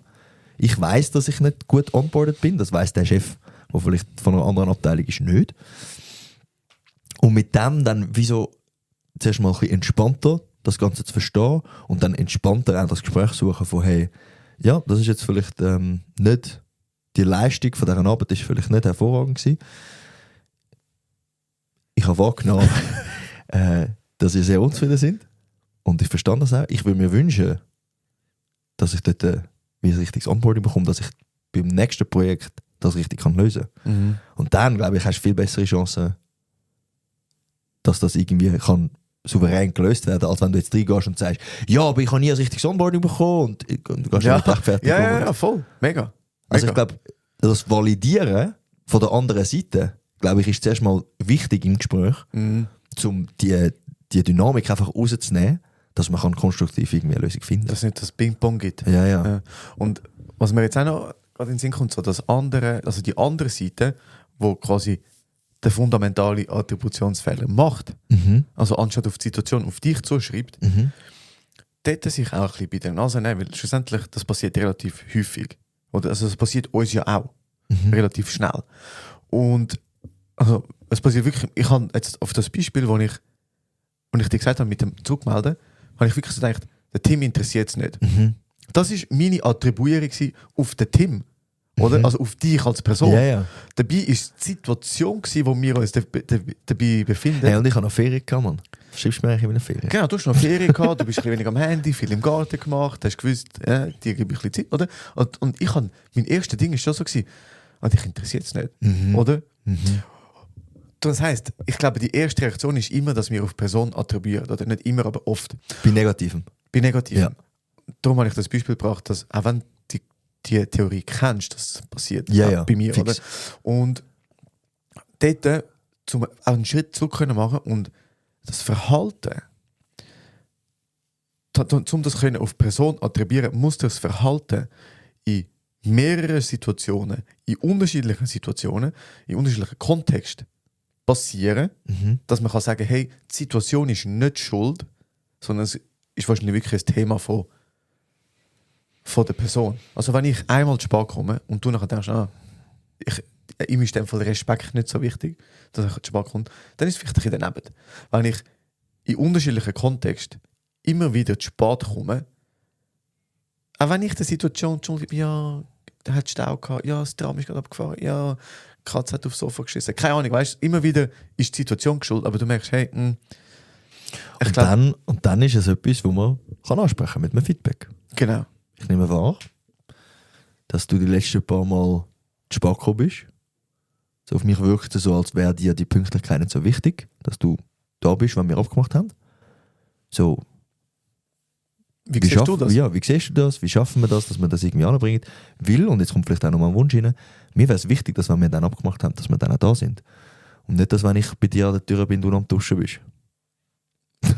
Ich weiß, dass ich nicht gut onboarded bin. Das weiß der Chef, der vielleicht von einer anderen Abteilung ist, nicht. Und mit dem dann wieso zuerst mal ein bisschen entspannter das Ganze zu verstehen und dann entspannter auch das Gespräch suchen von hey, ja, das ist jetzt vielleicht nicht, die Leistung von dieser Arbeit ist vielleicht nicht hervorragend gewesen. Ich habe wahrgenommen, dass ihr sehr unzufrieden sind und ich verstehe das auch. Ich würde mir wünschen, dass ich dort wie ein richtiges Onboarding bekomme, dass ich beim nächsten Projekt das richtig kann lösen kann. Und dann, glaube ich, hast du viel bessere Chancen, dass das irgendwie kann souverän gelöst werden, als wenn du jetzt reingehst und sagst, ja, aber ich habe nie ein richtiges Onboarding bekommen und du gehst ja nicht rechtfertigen. Ja, voll. Mega. Also ich glaube, das Validieren von der anderen Seite, glaube ich, ist zuerst mal wichtig im Gespräch, um die Dynamik einfach rauszunehmen, dass man konstruktiv irgendwie eine Lösung finden kann. Dass es nicht das Ping-Pong gibt. Ja. Und was mir jetzt auch noch gerade in den Sinn kommt, so das andere, also die andere Seite, wo quasi der fundamentale Attributionsfehler macht, also anstatt auf die Situation auf dich zuschreibt, dort sich auch ein bisschen bei der Nase nehmen, weil schlussendlich das passiert relativ häufig. Oder, also das passiert uns ja auch relativ schnell. Und also, es passiert wirklich, ich habe jetzt auf das Beispiel, wo ich dir gesagt habe, mit dem Zurückmelden, habe ich wirklich so gedacht, der Tim interessiert es nicht. Das war meine Attribuierung auf den Tim. Oder? Also auf dich als Person. Ja. Dabei war es die Situation, wo wir uns dabei befinden. Hey, und ich habe noch Ferien gehabt, Mann. Schreibst du mir eigentlich in einer Ferien? Genau, du hast noch Ferien gehabt, du bist ein bisschen weniger am Handy, viel im Garten gemacht, hast gewusst, dir gebe ich ein bisschen Zeit, oder? Und ich habe, mein erstes Ding war schon so, und dich interessiert es nicht, oder? Das heisst, ich glaube, die erste Reaktion ist immer, dass wir auf Person attribuieren, oder nicht immer, aber oft. Bei Negativem. Ja. Darum habe ich das Beispiel gebracht, dass auch wenn die Theorie kennst, das passiert bei mir. Oder? Und dort, um auch einen Schritt zurück zu machen und das Verhalten, um das auf Person attribuieren, muss das Verhalten in mehreren Situationen, in unterschiedlichen Kontexten passieren, dass man kann sagen, hey, die Situation ist nicht schuld, sondern es ist wahrscheinlich wirklich ein Thema von der Person. Also wenn ich einmal zu spät komme und du nachher denkst, ihm ist in dem Fall Respekt nicht so wichtig, dass er zu spät kommt, dann ist es vielleicht ein bisschen daneben. Wenn ich in unterschiedlichen Kontexten immer wieder zu spät komme, auch wenn ich die Situation schuldig bin, ja, der hat Stau gehabt, ja, das Tram ist gerade abgefahren, ja, die Katze hat aufs Sofa geschissen. Keine Ahnung, weißt du, immer wieder ist die Situation geschuldet, aber du merkst, hey, und dann ist es etwas, wo man ansprechen kann mit einem Feedback. Genau. Ich nehme wahr, dass du die letzten paar Mal zu spät gekommen bist. So auf mich wirkt es so, als wäre dir die Pünktlichkeit nicht so wichtig, dass du da bist, wenn wir abgemacht haben. So, wie siehst du das? Ja, wie siehst du das? Wie schaffen wir das, dass wir das irgendwie anbringen? Weil, und jetzt kommt vielleicht auch noch mal ein Wunsch rein, mir wäre es wichtig, dass wenn wir dann abgemacht haben, dass wir dann auch da sind. Und nicht, dass wenn ich bei dir an der Tür bin, du noch am Duschen bist.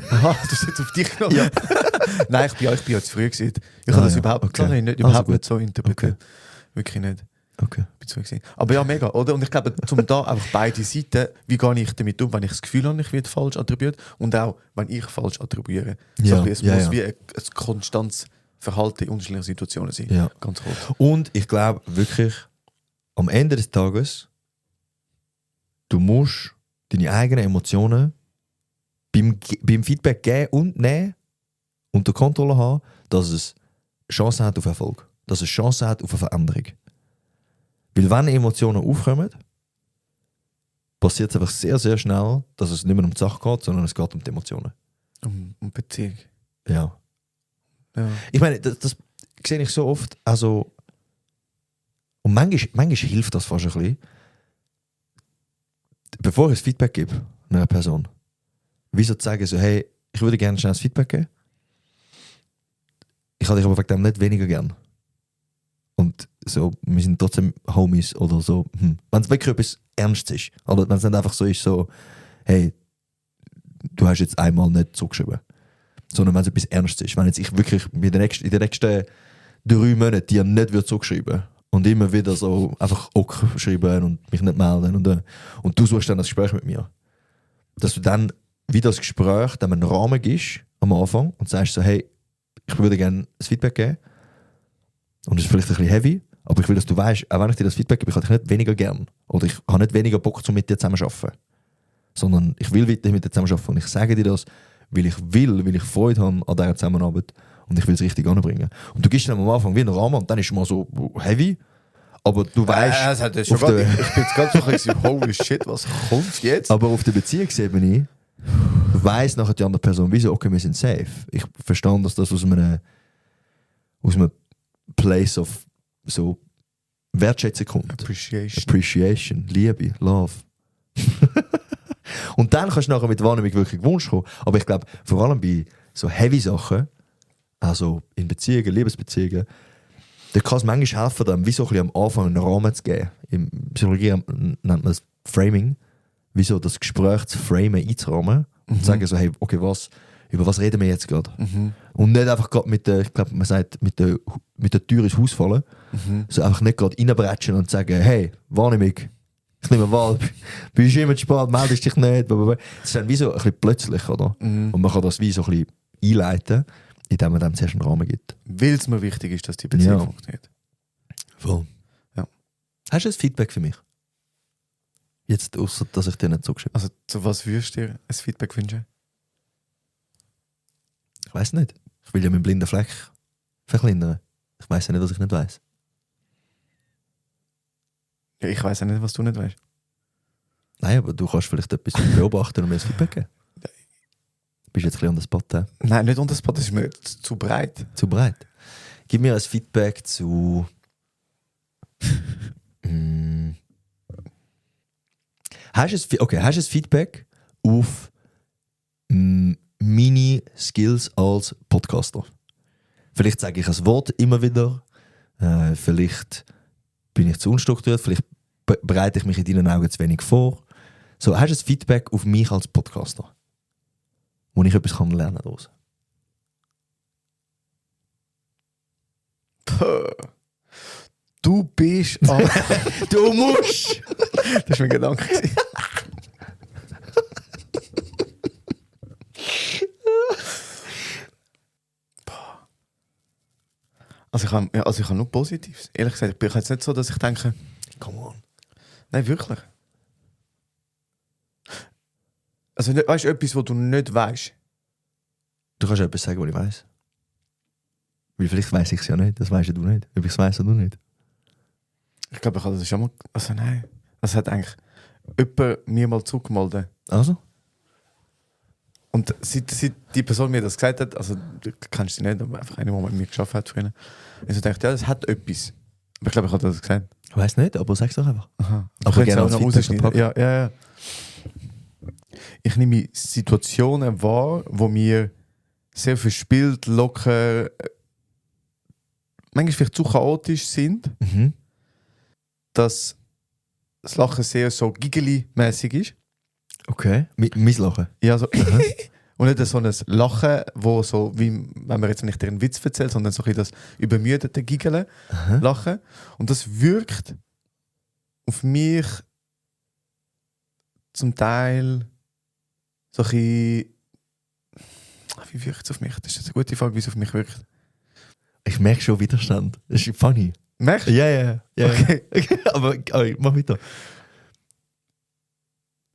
Aha, du hast jetzt auf dich genommen? Ja. Nein, ich bin jetzt früh gewesen. Ich habe das überhaupt nicht so interpretiert. Okay. Wirklich nicht. Okay. Aber ja, mega, oder? Und ich glaube, um da einfach beide Seiten, wie gehe ich damit um, wenn ich das Gefühl habe, ich werde falsch attribuiert und auch, wenn ich falsch attribuiere. Ja, so, es muss wie ein konstantes Verhalten in unterschiedlichen Situationen sein. Ja. Ganz cool. Und ich glaube wirklich, am Ende des Tages, du musst deine eigenen Emotionen beim Feedback geben und nehmen, unter Kontrolle haben, dass es Chancen hat auf Erfolg. Dass es Chancen hat auf eine Veränderung. Weil wenn Emotionen aufkommen, passiert es einfach sehr, sehr schnell, dass es nicht mehr um die Sache geht, sondern es geht um die Emotionen. Um Beziehung. Ja. Ja. Ich meine, das sehe ich so oft. Also, und manchmal hilft das fast ein bisschen, bevor ich ein Feedback gebe einer Person, wieso zu sagen, so, hey, ich würde gerne schnell ein Feedback geben, ich habe dich aber wegen dem nicht weniger gern. Und so, wir sind trotzdem Homies oder so. Wenn es wirklich etwas Ernstes ist, oder wenn es nicht einfach so ist, so, hey, du hast jetzt einmal nicht zugeschrieben. Sondern wenn es etwas Ernstes ist. Wenn jetzt ich wirklich in den nächsten 3 Monaten dir nicht zugeschrieben und immer wieder so einfach auch schreiben und mich nicht melden und du suchst dann das Gespräch mit mir. Dass du dann wieder das Gespräch dem einen Rahmen gibst am Anfang und sagst so, hey, ich würde gerne ein Feedback geben. Und es ist vielleicht ein bisschen heavy, aber ich will, dass du weißt, auch wenn ich dir das Feedback gebe, ich habe dich nicht weniger gern. Oder ich habe nicht weniger Bock, mit dir zusammen zu arbeiten. Sondern ich will weiter mit dir zusammen arbeiten. Und ich sage dir das, weil ich Freude habe an dieser Zusammenarbeit und ich will es richtig anbringen. Und du gibst dann am Anfang wie einen Rahmen und dann ist es mal so heavy, aber du weißt... ich bin jetzt ganz so ein bisschen holy shit, was kommt jetzt? Aber auf der Beziehungsebene weiss nachher die andere Person, wieso, okay, wir sind safe. Ich verstehe, dass das aus einem Place of so Wertschätzung kommt. Appreciation, Liebe, Love. Und dann kannst du nachher mit Wahrnehmung wirklich Wunsch kommen. Aber ich glaube, vor allem bei so heavy Sachen, also in Beziehungen, Liebesbeziehungen, da kann es manchmal helfen, dann wie so ein bisschen am Anfang einen Rahmen zu geben. In Psychologie nennt man das Framing, wie so das Gespräch zu framen, einzurahmen und zu sagen so, hey, okay, über was reden wir jetzt gerade? Und nicht einfach gerade ich glaube, man sagt, mit der Tür ins Haus fallen. So einfach nicht gerade reinbretschen und sagen, hey, Wahrnehmung, ich nehme wahr, bist du immer zu spät, meldest dich nicht. Das ist dann wie so ein bisschen plötzlich, oder? Und man kann das wie so ein bisschen einleiten, indem man dem zuerst einen Rahmen gibt. Weil es mir wichtig ist, dass die Beziehung funktioniert. Voll. Ja. Hast du ein Feedback für mich? Jetzt, außer dass ich dir nicht zugeschrieben habe. Also, zu was würdest du dir ein Feedback wünschen? Ich weiss nicht. Ich will ja meinen blinden Fleck verkleinern. Ich weiss ja nicht, was ich nicht weiss. Ja, ich weiss ja nicht, was du nicht weißt. Nein, aber du kannst vielleicht etwas beobachten und mir ein Feedback geben. Du bist jetzt ein bisschen an der Spot. Nein, nicht unter Spot, das ist mir zu breit. Zu breit. Gib mir ein Feedback zu... Hast du ein Feedback auf meine Skills als Podcaster? Vielleicht sage ich ein Wort immer wieder. Vielleicht bin ich zu unstrukturiert. Vielleicht bereite ich mich in deinen Augen zu wenig vor. So, hast du ein Feedback auf mich als Podcaster? Wo ich etwas lernen kann daraus? Du bist... Du musst! Das war mein Gedanke. Also ich habe nur Positives. Ehrlich gesagt, ich bin jetzt nicht so, dass ich denke... Come on. Nein, wirklich. Also weißt du etwas, was du nicht weißt? Du kannst etwas sagen, was ich weiss. Weil vielleicht weiss ich es ja nicht. Das weißt du nicht. Ob ich es weiss oder nicht. Ich glaube, ich habe das schon mal... Also nein. Das hat eigentlich jemand mir mal zugemeldet. Also? Und seit die Person mir das gesagt hat, also du kennst sie nicht, aber einfach eine, die mit mir gearbeitet hat früher. Und ich dachte, ja, das hat etwas. Aber ich glaube, ich habe das gesagt. Ich weiss nicht, aber sag's doch einfach. Aha. Aber gerne als Feedback verpacken. Ja. Ich nehme Situationen wahr, wo mir sehr verspielt, locker, manchmal vielleicht zu chaotisch sind, dass das Lachen sehr so giggly-mäßig ist. Okay. Mein Lachen? Ja, so. Und nicht so ein Lachen, wo so, wie wenn man jetzt nicht einen Witz erzählt, sondern so ein bisschen das übermüdete Giggeln, Lachen. Und das wirkt auf mich zum Teil so ein bisschen... Wie wirkt es auf mich? Das ist jetzt eine gute Frage, wie es auf mich wirkt. Ich merke schon Widerstand. Das ist funny. Merkst du? Ja. Okay. aber mach weiter.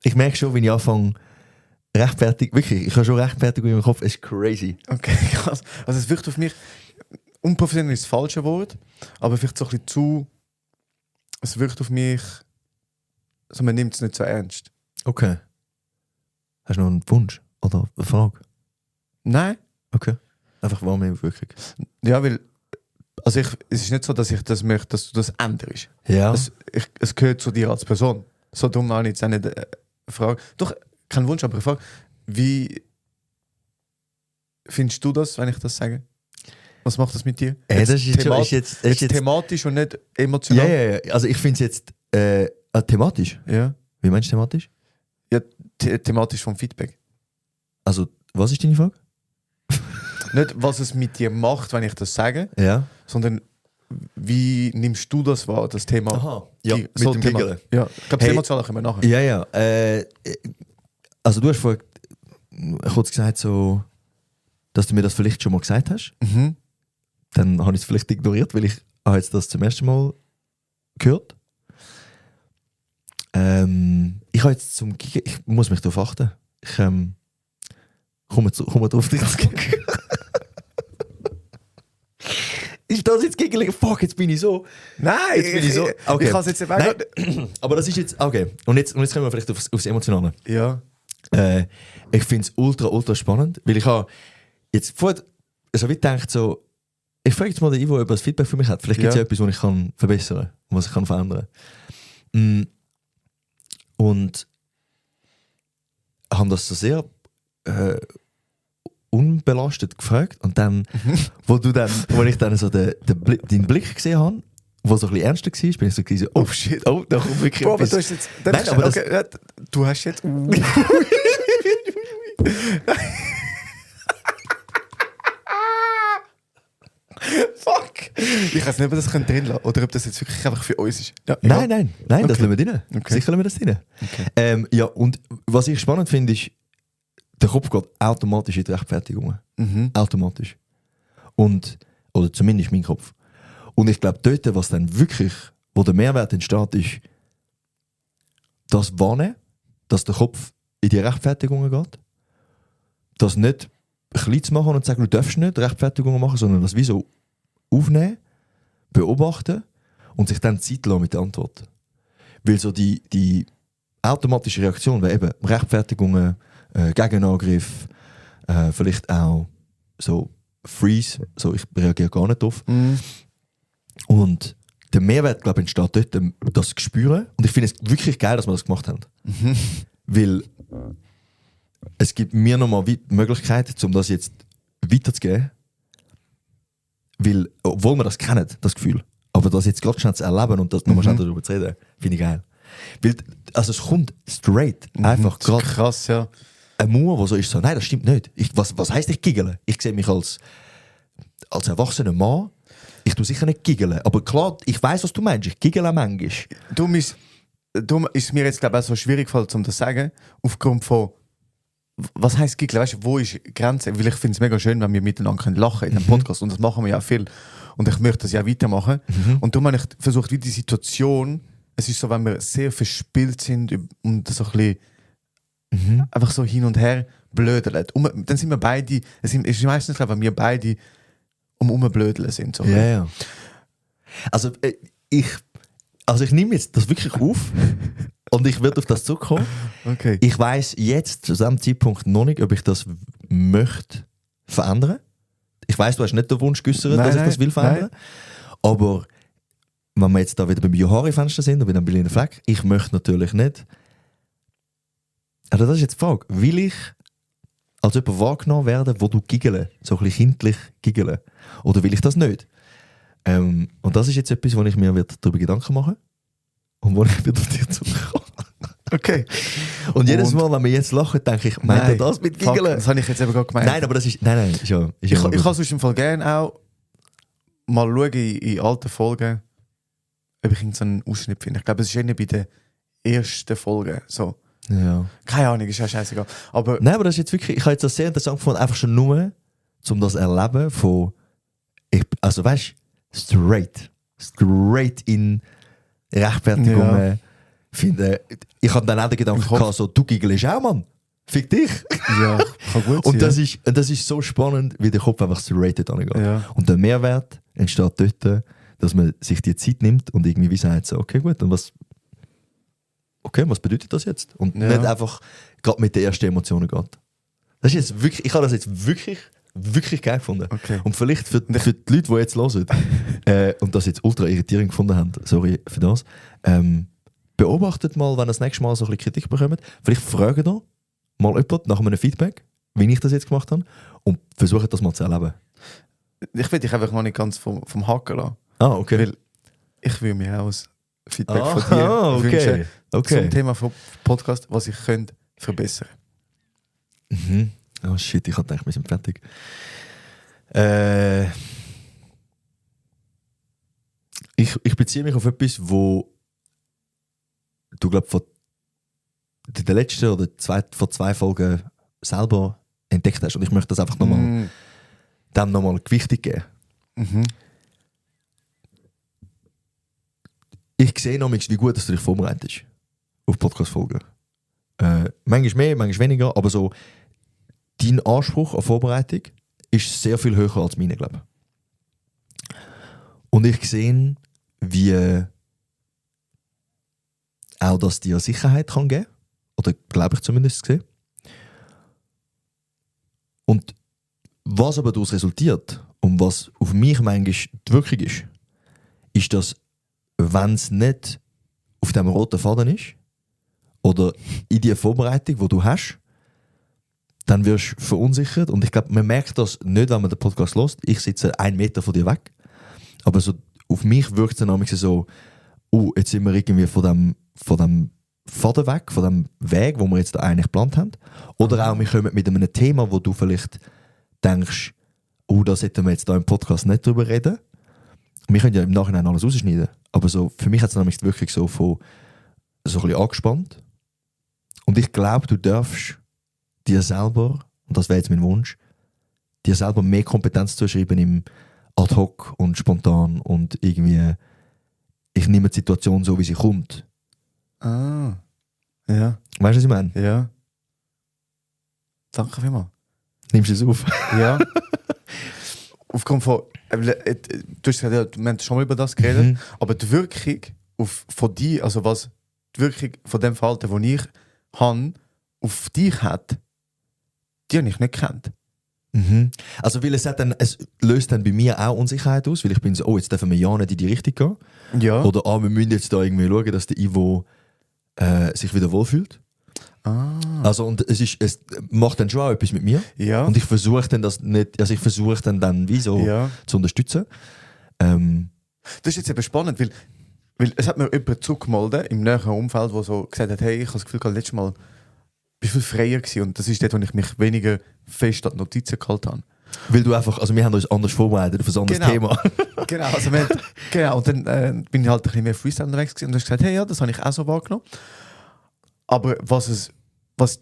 Ich merke schon, wenn ich anfange, wirklich, ich habe schon Rechtfertigung in meinem Kopf, es ist crazy. Okay, krass. Also es wirkt auf mich, unprofessionell ist das falsche Wort, aber vielleicht so ein bisschen zu, es wirkt auf mich, also man nimmt es nicht so ernst. Okay. Hast du noch einen Wunsch oder eine Frage? Nein. Okay. Einfach warum wirklich? Ja, weil, also es ist nicht so, dass ich das möchte, dass du das änderst. Ja. Es gehört zu dir als Person. So dumm habe ich jetzt auch nicht eine Frage. Doch, kein Wunsch, aber eine Frage. Wie findest du das, wenn ich das sage? Was macht das mit dir? Das ist jetzt thematisch und nicht emotional? Ja. Also ich finde es jetzt thematisch. Ja. Wie meinst du thematisch? Ja, thematisch vom Feedback. Also, was ist deine Frage? Nicht, was es mit dir macht, wenn ich das sage, Ja. sondern wie nimmst du das wahr, das Thema? Aha. Ja, mit so dem Thema. Giggeln. Ja, ich glaube, das Hey. Emotionale können wir nachher. Ja. Also du hast vorher kurz gesagt, so, dass du mir das vielleicht schon mal gesagt hast. Mhm. Dann habe ich es vielleicht ignoriert, weil ich habe jetzt das zum ersten Mal gehört. Ich habe jetzt zum Giggeln, ich muss mich darauf achten. Ich komme drauf zurück. Ist das jetzt Giggeln? Fuck, jetzt bin ich so. Nein, Jetzt bin ich so. Okay. Ich kann es jetzt nicht Nein, aber das ist jetzt. Okay. Und jetzt kommen wir vielleicht aufs Emotionale. Ja. Ich finde es ultra spannend, weil ich habe jetzt vorher so wie gedacht, so, ich frage jetzt mal den Ivo, ob er das Feedback für mich hat. Vielleicht gibt es ja etwas, was ich kann verbessern kann, was ich kann verändern kann. Und haben das so sehr unbelastet gefragt. Und dann, wo ich dann so deinen Blick gesehen habe, wo so ein bisschen ernster war, bin ich so gewesen, oh shit, oh, da kommt wirklich Bro, aber etwas. du hast jetzt... Nein, aber das- okay, du hast jetzt... Fuck! Ich weiß nicht, ob wir das drin lassen können oder ob das jetzt wirklich einfach für uns ist. Ja, Nein, das Okay. lassen wir drin. Okay. Sicher lassen wir das drin. Okay. Ja, und was ich spannend finde, ist, der Kopf geht automatisch in die Rechtfertigung. Mhm. Automatisch. Oder zumindest mein Kopf. Und ich glaube, dort, was dann wirklich, wo der Mehrwert entsteht, ist, das Wahrnehmen, dass der Kopf in die Rechtfertigungen geht. Das nicht klein zu machen und zu sagen, du darfst nicht Rechtfertigungen machen, sondern das wie so aufnehmen, beobachten und sich dann Zeit lassen mit der Antwort. Weil so die automatische Reaktion wäre eben Rechtfertigungen, Gegenangriff, vielleicht auch so Freeze, so ich reagiere gar nicht drauf. Mhm. Und der Mehrwert, glaube ich, entsteht dort, das zu spüren. Und ich finde es wirklich geil, dass wir das gemacht haben. Weil es gibt mir nochmal die Möglichkeit, um das jetzt weiterzugeben. Weil, obwohl wir das kennen, das Gefühl, aber das jetzt gerade schnell zu erleben und das nochmal schnell darüber zu reden, finde ich geil. Weil, also es kommt straight, einfach Das ist gerade krass, ja. ein Mauer, der so ist, so, nein, das stimmt nicht. Was heisst ich giggle? Ich sehe mich als erwachsener Mann, ich tue sicher nicht giggeln. Aber klar, ich weiß, was du meinst, ich giggle manchmal. Darum ist es mir jetzt, glaube ich, auch so schwierig gefallen, um das zu sagen, aufgrund von, was heisst Giggeln? Weißt du, wo ist die Grenze? Weil ich finde es mega schön, wenn wir miteinander lachen können in diesem Podcast. Und das machen wir ja auch viel. Und ich möchte das ja auch weitermachen. Und darum habe ich versucht, wie die Situation, es ist so, wenn wir sehr verspielt sind und so ein bisschen einfach so hin und her blödeln. Dann sind wir beide, es ist meistens, glaube ich, wenn wir beide umblödeln sind. So. Ja. Also ich nehme jetzt das wirklich auf und ich werde auf das zurückkommen. Okay. Ich weiss jetzt zu diesem Zeitpunkt noch nicht, ob ich das möchte verändern. Ich weiss, du hast nicht den Wunsch geäußert, dass ich das will verändern. Aber wenn wir jetzt da wieder beim Johari-Fenster sind und bei dem Berliner Fleck, ich möchte natürlich nicht. Also das ist jetzt die Frage. Will ich als jemand wahrgenommen werden, wo du giggeln, so ein bisschen kindlich giggeln? Oder will ich das nicht? Und das ist jetzt etwas, wo ich mir darüber Gedanken mache und wo ich wieder auf dich zurückkomme. Okay. Und jedes Mal, wenn wir jetzt lachen, denke ich, meint er das mit Fuck, Giggeln? das habe ich jetzt eben gerade gemeint. Nein, aber das ist... Nein, ist ja Ich kann sonst im Fall gerne auch mal schauen in alten Folgen, ob ich so einen Ausschnitt finde. Ich glaube, es ist eher bei den ersten Folgen so. Ja. Keine Ahnung, ist ja scheißegal. Aber Nein, aber das ist jetzt wirklich... Ich habe jetzt das sehr interessant gefunden, einfach schon nur, um das Erleben von... Also weißt du, straight in Rechtfertigungen, finde, ich hatte dann auch den Gedanken gehabt, so, du giggelst auch, Mann. Fick dich. Ja, kann gut Und sein. das ist so spannend, wie der Kopf einfach straight angeht. Ja. Und der Mehrwert entsteht dort, dass man sich die Zeit nimmt und irgendwie wie sagt, so, okay, gut, dann was bedeutet das jetzt? Und Ja. nicht einfach gerade mit den ersten Emotionen geht. Das ist jetzt wirklich, ich habe das jetzt wirklich, wirklich geil gefunden. Okay. Und vielleicht für die Leute, die jetzt hören und das jetzt ultra irritierend gefunden haben, sorry für das, beobachtet mal, wenn ihr das nächste Mal so ein bisschen Kritik bekommt, vielleicht fragt ihr mal jemand nach einem Feedback, wie ich das jetzt gemacht habe, und versucht das mal zu erleben. Ich will dich einfach noch nicht ganz vom Haken lassen. Ah, okay. Weil ich will mir auch ein Feedback von dir wünschen zum Thema vom Podcast, was ich könnte verbessern. Mhm. Oh shit, ich hatte gedacht, wir sind fertig. Ich beziehe mich auf etwas, wo du, glaube von der letzten oder von 2 Folgen selber entdeckt hast. Und ich möchte das einfach nochmal dem nochmal Gewichtung geben. Mhm. Ich sehe noch wie gut, dass du dich vorbereitest auf Podcast-Folgen. Manchmal mehr, manchmal weniger, aber so dein Anspruch an Vorbereitung ist sehr viel höher als meine, glaube ich. Und ich sehe, wie auch das dir Sicherheit kann geben. Oder glaube ich zumindest gesehen. Und was aber daraus resultiert und was auf mich manchmal die Wirkung ist, dass, wenn es nicht auf dem roten Faden ist oder in die Vorbereitung, die du hast, dann wirst du verunsichert. Und ich glaube, man merkt das nicht, wenn man den Podcast hört. Ich sitze 1 Meter von dir weg. Aber so, auf mich wirkt es dann manchmal so, jetzt sind wir irgendwie von dem Faden weg, von dem Weg, wo wir jetzt eigentlich geplant haben. Oder auch, wir kommen mit einem Thema, wo du vielleicht denkst, da sollten wir jetzt da im Podcast nicht drüber reden. Wir können ja im Nachhinein alles rausschneiden. Aber so, für mich hat es nämlich wirklich so ein bisschen angespannt. Und ich glaube, du darfst dir selber, und das wäre jetzt mein Wunsch, dir selber mehr Kompetenz zuschreiben im ad hoc und spontan und irgendwie, ich nehme die Situation so, wie sie kommt. Ah. Ja. Weißt du, was ich meine? Ja. Danke vielmals. Nimmst du es auf? Ja. Aufgrund von. Du hast gesagt, wir haben schon mal über das geredet, aber die Wirkung von dir, also was die Wirkung von dem Verhalten, das ich habe, auf dich hat, die habe ich nicht gekannt. Mhm. Also, weil es löst dann bei mir auch Unsicherheit aus, weil ich bin so, jetzt dürfen wir ja nicht in die Richtung gehen. Ja. Oder wir müssen jetzt da irgendwie schauen, dass der Ivo sich wieder wohlfühlt. Ah. Also, und es macht dann schon auch etwas mit mir. Ja. Und ich versuche dann das nicht, also ich versuche dann wie so zu unterstützen. Das ist jetzt eben spannend, weil es hat mir jemand zugemeldet im näheren Umfeld, der so gesagt hat, hey, ich habe das Gefühl, letztes Mal bin viel freier gewesen. Und das ist dort, wo ich mich weniger fest an die Notizen gehalten habe. Weil du einfach, also wir haben uns anders vorbereitet auf ein anderes Thema. Genau, also genau, und dann bin ich halt ein bisschen mehr Freestyle unterwegs gewesen und du hast gesagt, hey, ja, das habe ich auch so wahrgenommen. Aber was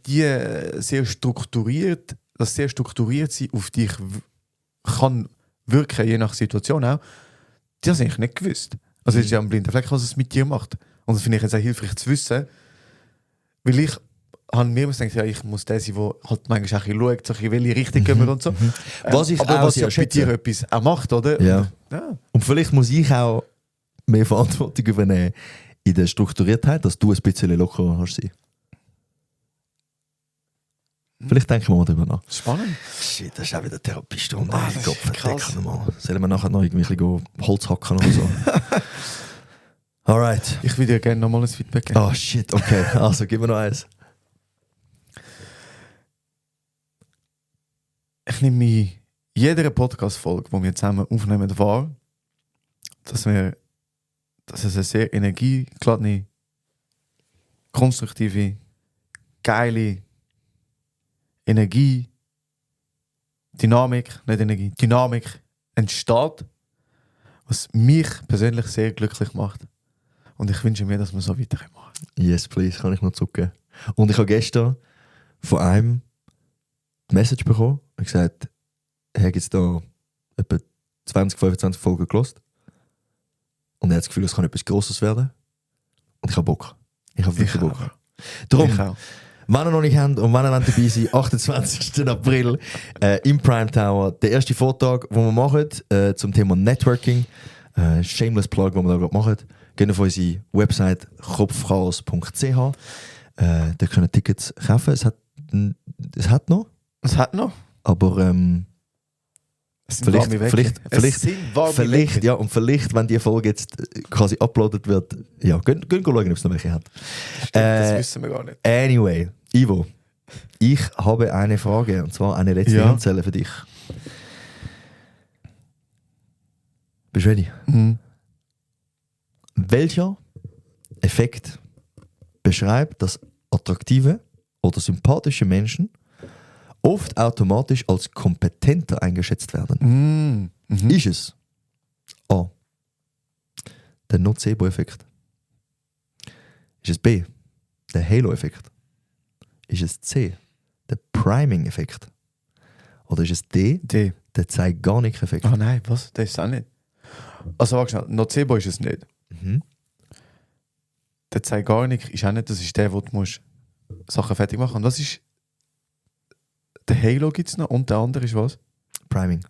die sehr strukturiert sein auf dich kann wirken, je nach Situation auch, das habe ich nicht gewusst. Also es ist ja ein blinder Fleck, was es mit dir macht. Und das finde ich jetzt auch hilfreich zu wissen, weil ich habe mir immer gedacht, ja, ich muss der sein, der halt manchmal auch ein bisschen schaut, so in welche Richtung gehen wir und so. Was ich aber auch was ja bei dir etwas auch macht, oder? Ja. Ja. Und vielleicht muss ich auch mehr Verantwortung übernehmen in der Strukturiertheit, dass du ein bisschen lockerer hast sein. Vielleicht denken wir mal darüber nach. Spannend. Shit, das ist auch wieder Therapiestunde. Ah, das ist krass. Sollen wir nachher noch irgendwie ein bisschen Holz hacken oder so? Alright. Ich würde dir gerne nochmal ein Feedback geben. Oh shit, okay. Also, gib mir noch eins. Ich nehme mich jeder Podcast-Folge, die wir zusammen aufnehmen, wahr, dass es eine sehr energiegeladene, konstruktive, geile Dynamik entsteht, was mich persönlich sehr glücklich macht. Und ich wünsche mir, dass wir so weitermachen. Yes, please, kann ich noch zurückgeben. Und ich habe gestern von einem die Message bekommen und gesagt, er hat jetzt da etwa 20, 25 Folgen gelost und er hat das Gefühl, es kann etwas Grosses werden. Und ich habe Bock. Ich habe wirklich Ich Bock. auch. Darum, Ich auch. wenn ihr noch nicht habt und wenn ihr dabei seid, 28. April im Prime Tower, der erste Vortrag, den wir machen zum Thema Networking. Shameless Plug, den wir da gerade machen. Geht auf unsere Website kopfchaos.ch. Da können ihr Tickets kaufen. Es hat noch, Es hat noch. aber Es sind warme Wecken. Es sind warme vielleicht, Wecken. ja, und vielleicht, wenn die Folge jetzt quasi uploadet wird, ja, gehen schauen, ob es noch welche hat. Stimmt, das wissen wir gar nicht. Anyway, Ivo, ich habe eine Frage, und zwar eine letzte Ja. Handzelle für dich. Bist du ready? Mhm. Welcher Effekt beschreibt, dass attraktive oder sympathische Menschen oft automatisch als kompetenter eingeschätzt werden? Mhm. Mhm. Ist es A. Der Nocebo-Effekt? Ist es B. Der Halo-Effekt? Ist es C. Der Priming-Effekt? Oder ist es D. D. Der Zeigarnik-Effekt? Ah nein, was? Das ist es auch nicht. Also warte schnell, Nocebo ist es nicht. Mhm. Der Zeigarnik ist auch nicht, das ist der, wo du musst Sachen fertig machen. Und was ist... Der Halo gibt es noch und der andere ist was? Priming.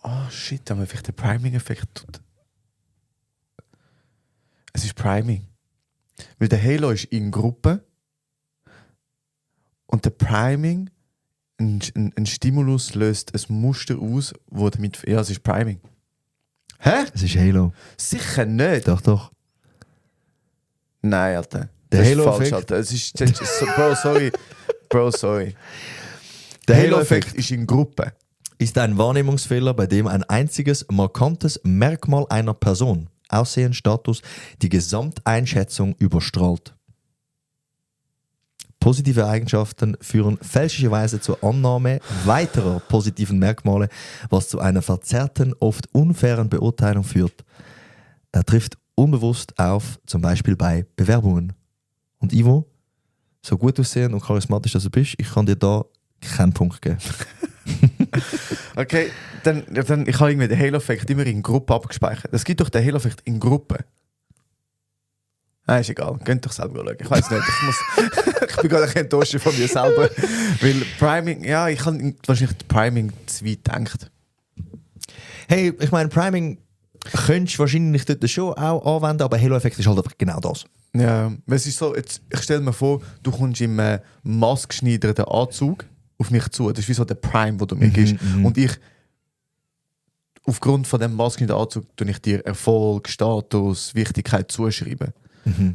Oh shit, da haben wir vielleicht den Priming-Effekt tut. Es ist Priming. Weil der Halo ist in Gruppe und der Priming, ein Stimulus löst ein Muster aus, wo damit... Ja, es ist Priming. Hä? Es ist Halo. Sicher nicht. Doch, doch. Nein, Alter. Der Das ist Halo-Effekt? falsch, Alter. Es ist, Bro, sorry. Bro, sorry. Der Der Halo-Effekt Halo-Effekt ist in Gruppe. ist ein Wahrnehmungsfehler, bei dem ein einziges markantes Merkmal einer Person, Aussehen, Status, die Gesamteinschätzung überstrahlt. Positive Eigenschaften führen fälschlicherweise zur Annahme weiterer positiven Merkmale, was zu einer verzerrten, oft unfairen Beurteilung führt. Er trifft unbewusst auf, zum Beispiel bei Bewerbungen. Und Ivo, so gut aussehen und charismatisch, dass du bist, ich kann dir da keinen Punkt geben. Okay, dann ich habe irgendwie den Halo-Effekt immer in Gruppe abgespeichert. Es gibt doch den Halo-Effekt in Gruppe. Nein, ist egal. Könnt doch selber schauen. Ich weiß nicht. Ich bin gerade ein bisschen enttäuscht von mir selber. Weil Priming, ja, ich habe wahrscheinlich Priming zu weit gedacht. Hey, ich meine, Priming könntest du wahrscheinlich dort schon auch anwenden, aber Halo-Effekt ist halt einfach genau das. Ja, es ist so, jetzt, ich stelle mir vor, du kommst im maßgeschneiderten Anzug auf mich zu. Das ist wie so der Prime, den du mir gibst. Und ich, aufgrund von dem maßgeschneiderten Anzug, tue ich dir Erfolg, Status, Wichtigkeit zuschreiben.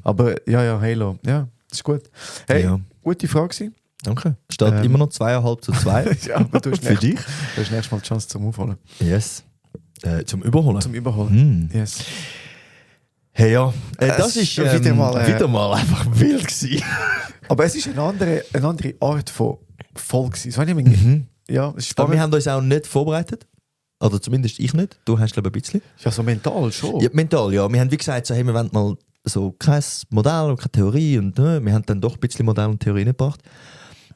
Aber ja, Halo, ja, das ist gut. Hey, Ja. gute Frage gewesen. Danke. Steht immer noch 2,5:2 Ja, aber du hast für dich. Du hast nächstes Mal die Chance zum Aufholen. Yes. Zum Überholen. Zum Überholen. Mm. Yes. Hey, ja. Das Es ist ist wieder mal, einfach wild gewesen. Aber es ist eine andere Art von Folge gewesen. So, ich meine, ja, es ist Aber spannend. wir haben uns auch nicht vorbereitet. Oder zumindest ich nicht. Du hast, glaube ich, ein bisschen. Ja, so mental schon. Ja, mental, ja. Wir haben wie gesagt, so, hey, wir wollen mal so kein Modell und keine Theorie. Und wir haben dann doch ein bisschen Modell und Theorie gebracht.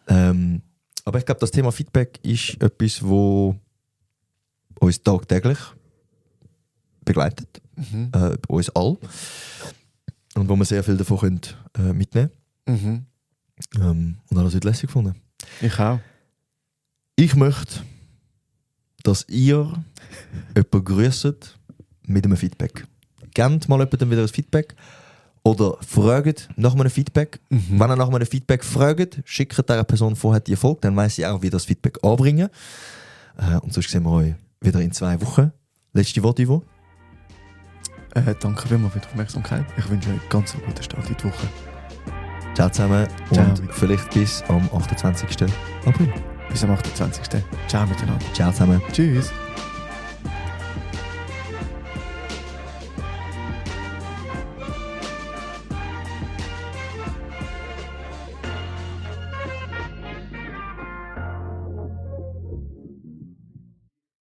Aber ich glaube, das Thema Feedback ist etwas, wo uns tagtäglich begleitet. Uns alle. Und wo wir sehr viel davon können, mitnehmen Mhm. können. Und habe das heute lässig gefunden. Ich auch. Ich möchte, dass ihr jemanden grüsst mit einem Feedback. Gebt mal jemandem wieder ein Feedback oder fragt nach einem Feedback. Wenn ihr nach einem Feedback fragt, schickt dieser Person vorher die Erfolg, dann weiss sie auch, wie das Feedback anbringen. Und sonst sehen wir euch wieder in 2 Wochen. Letzte Worte, Ivo? Danke vielmals für die Aufmerksamkeit. Ich wünsche euch ganz einen guten Start in die Woche. Ciao zusammen Ciao. und vielleicht bis am 28. April. Bis am 28. Ciao miteinander. Ciao zusammen. Tschüss.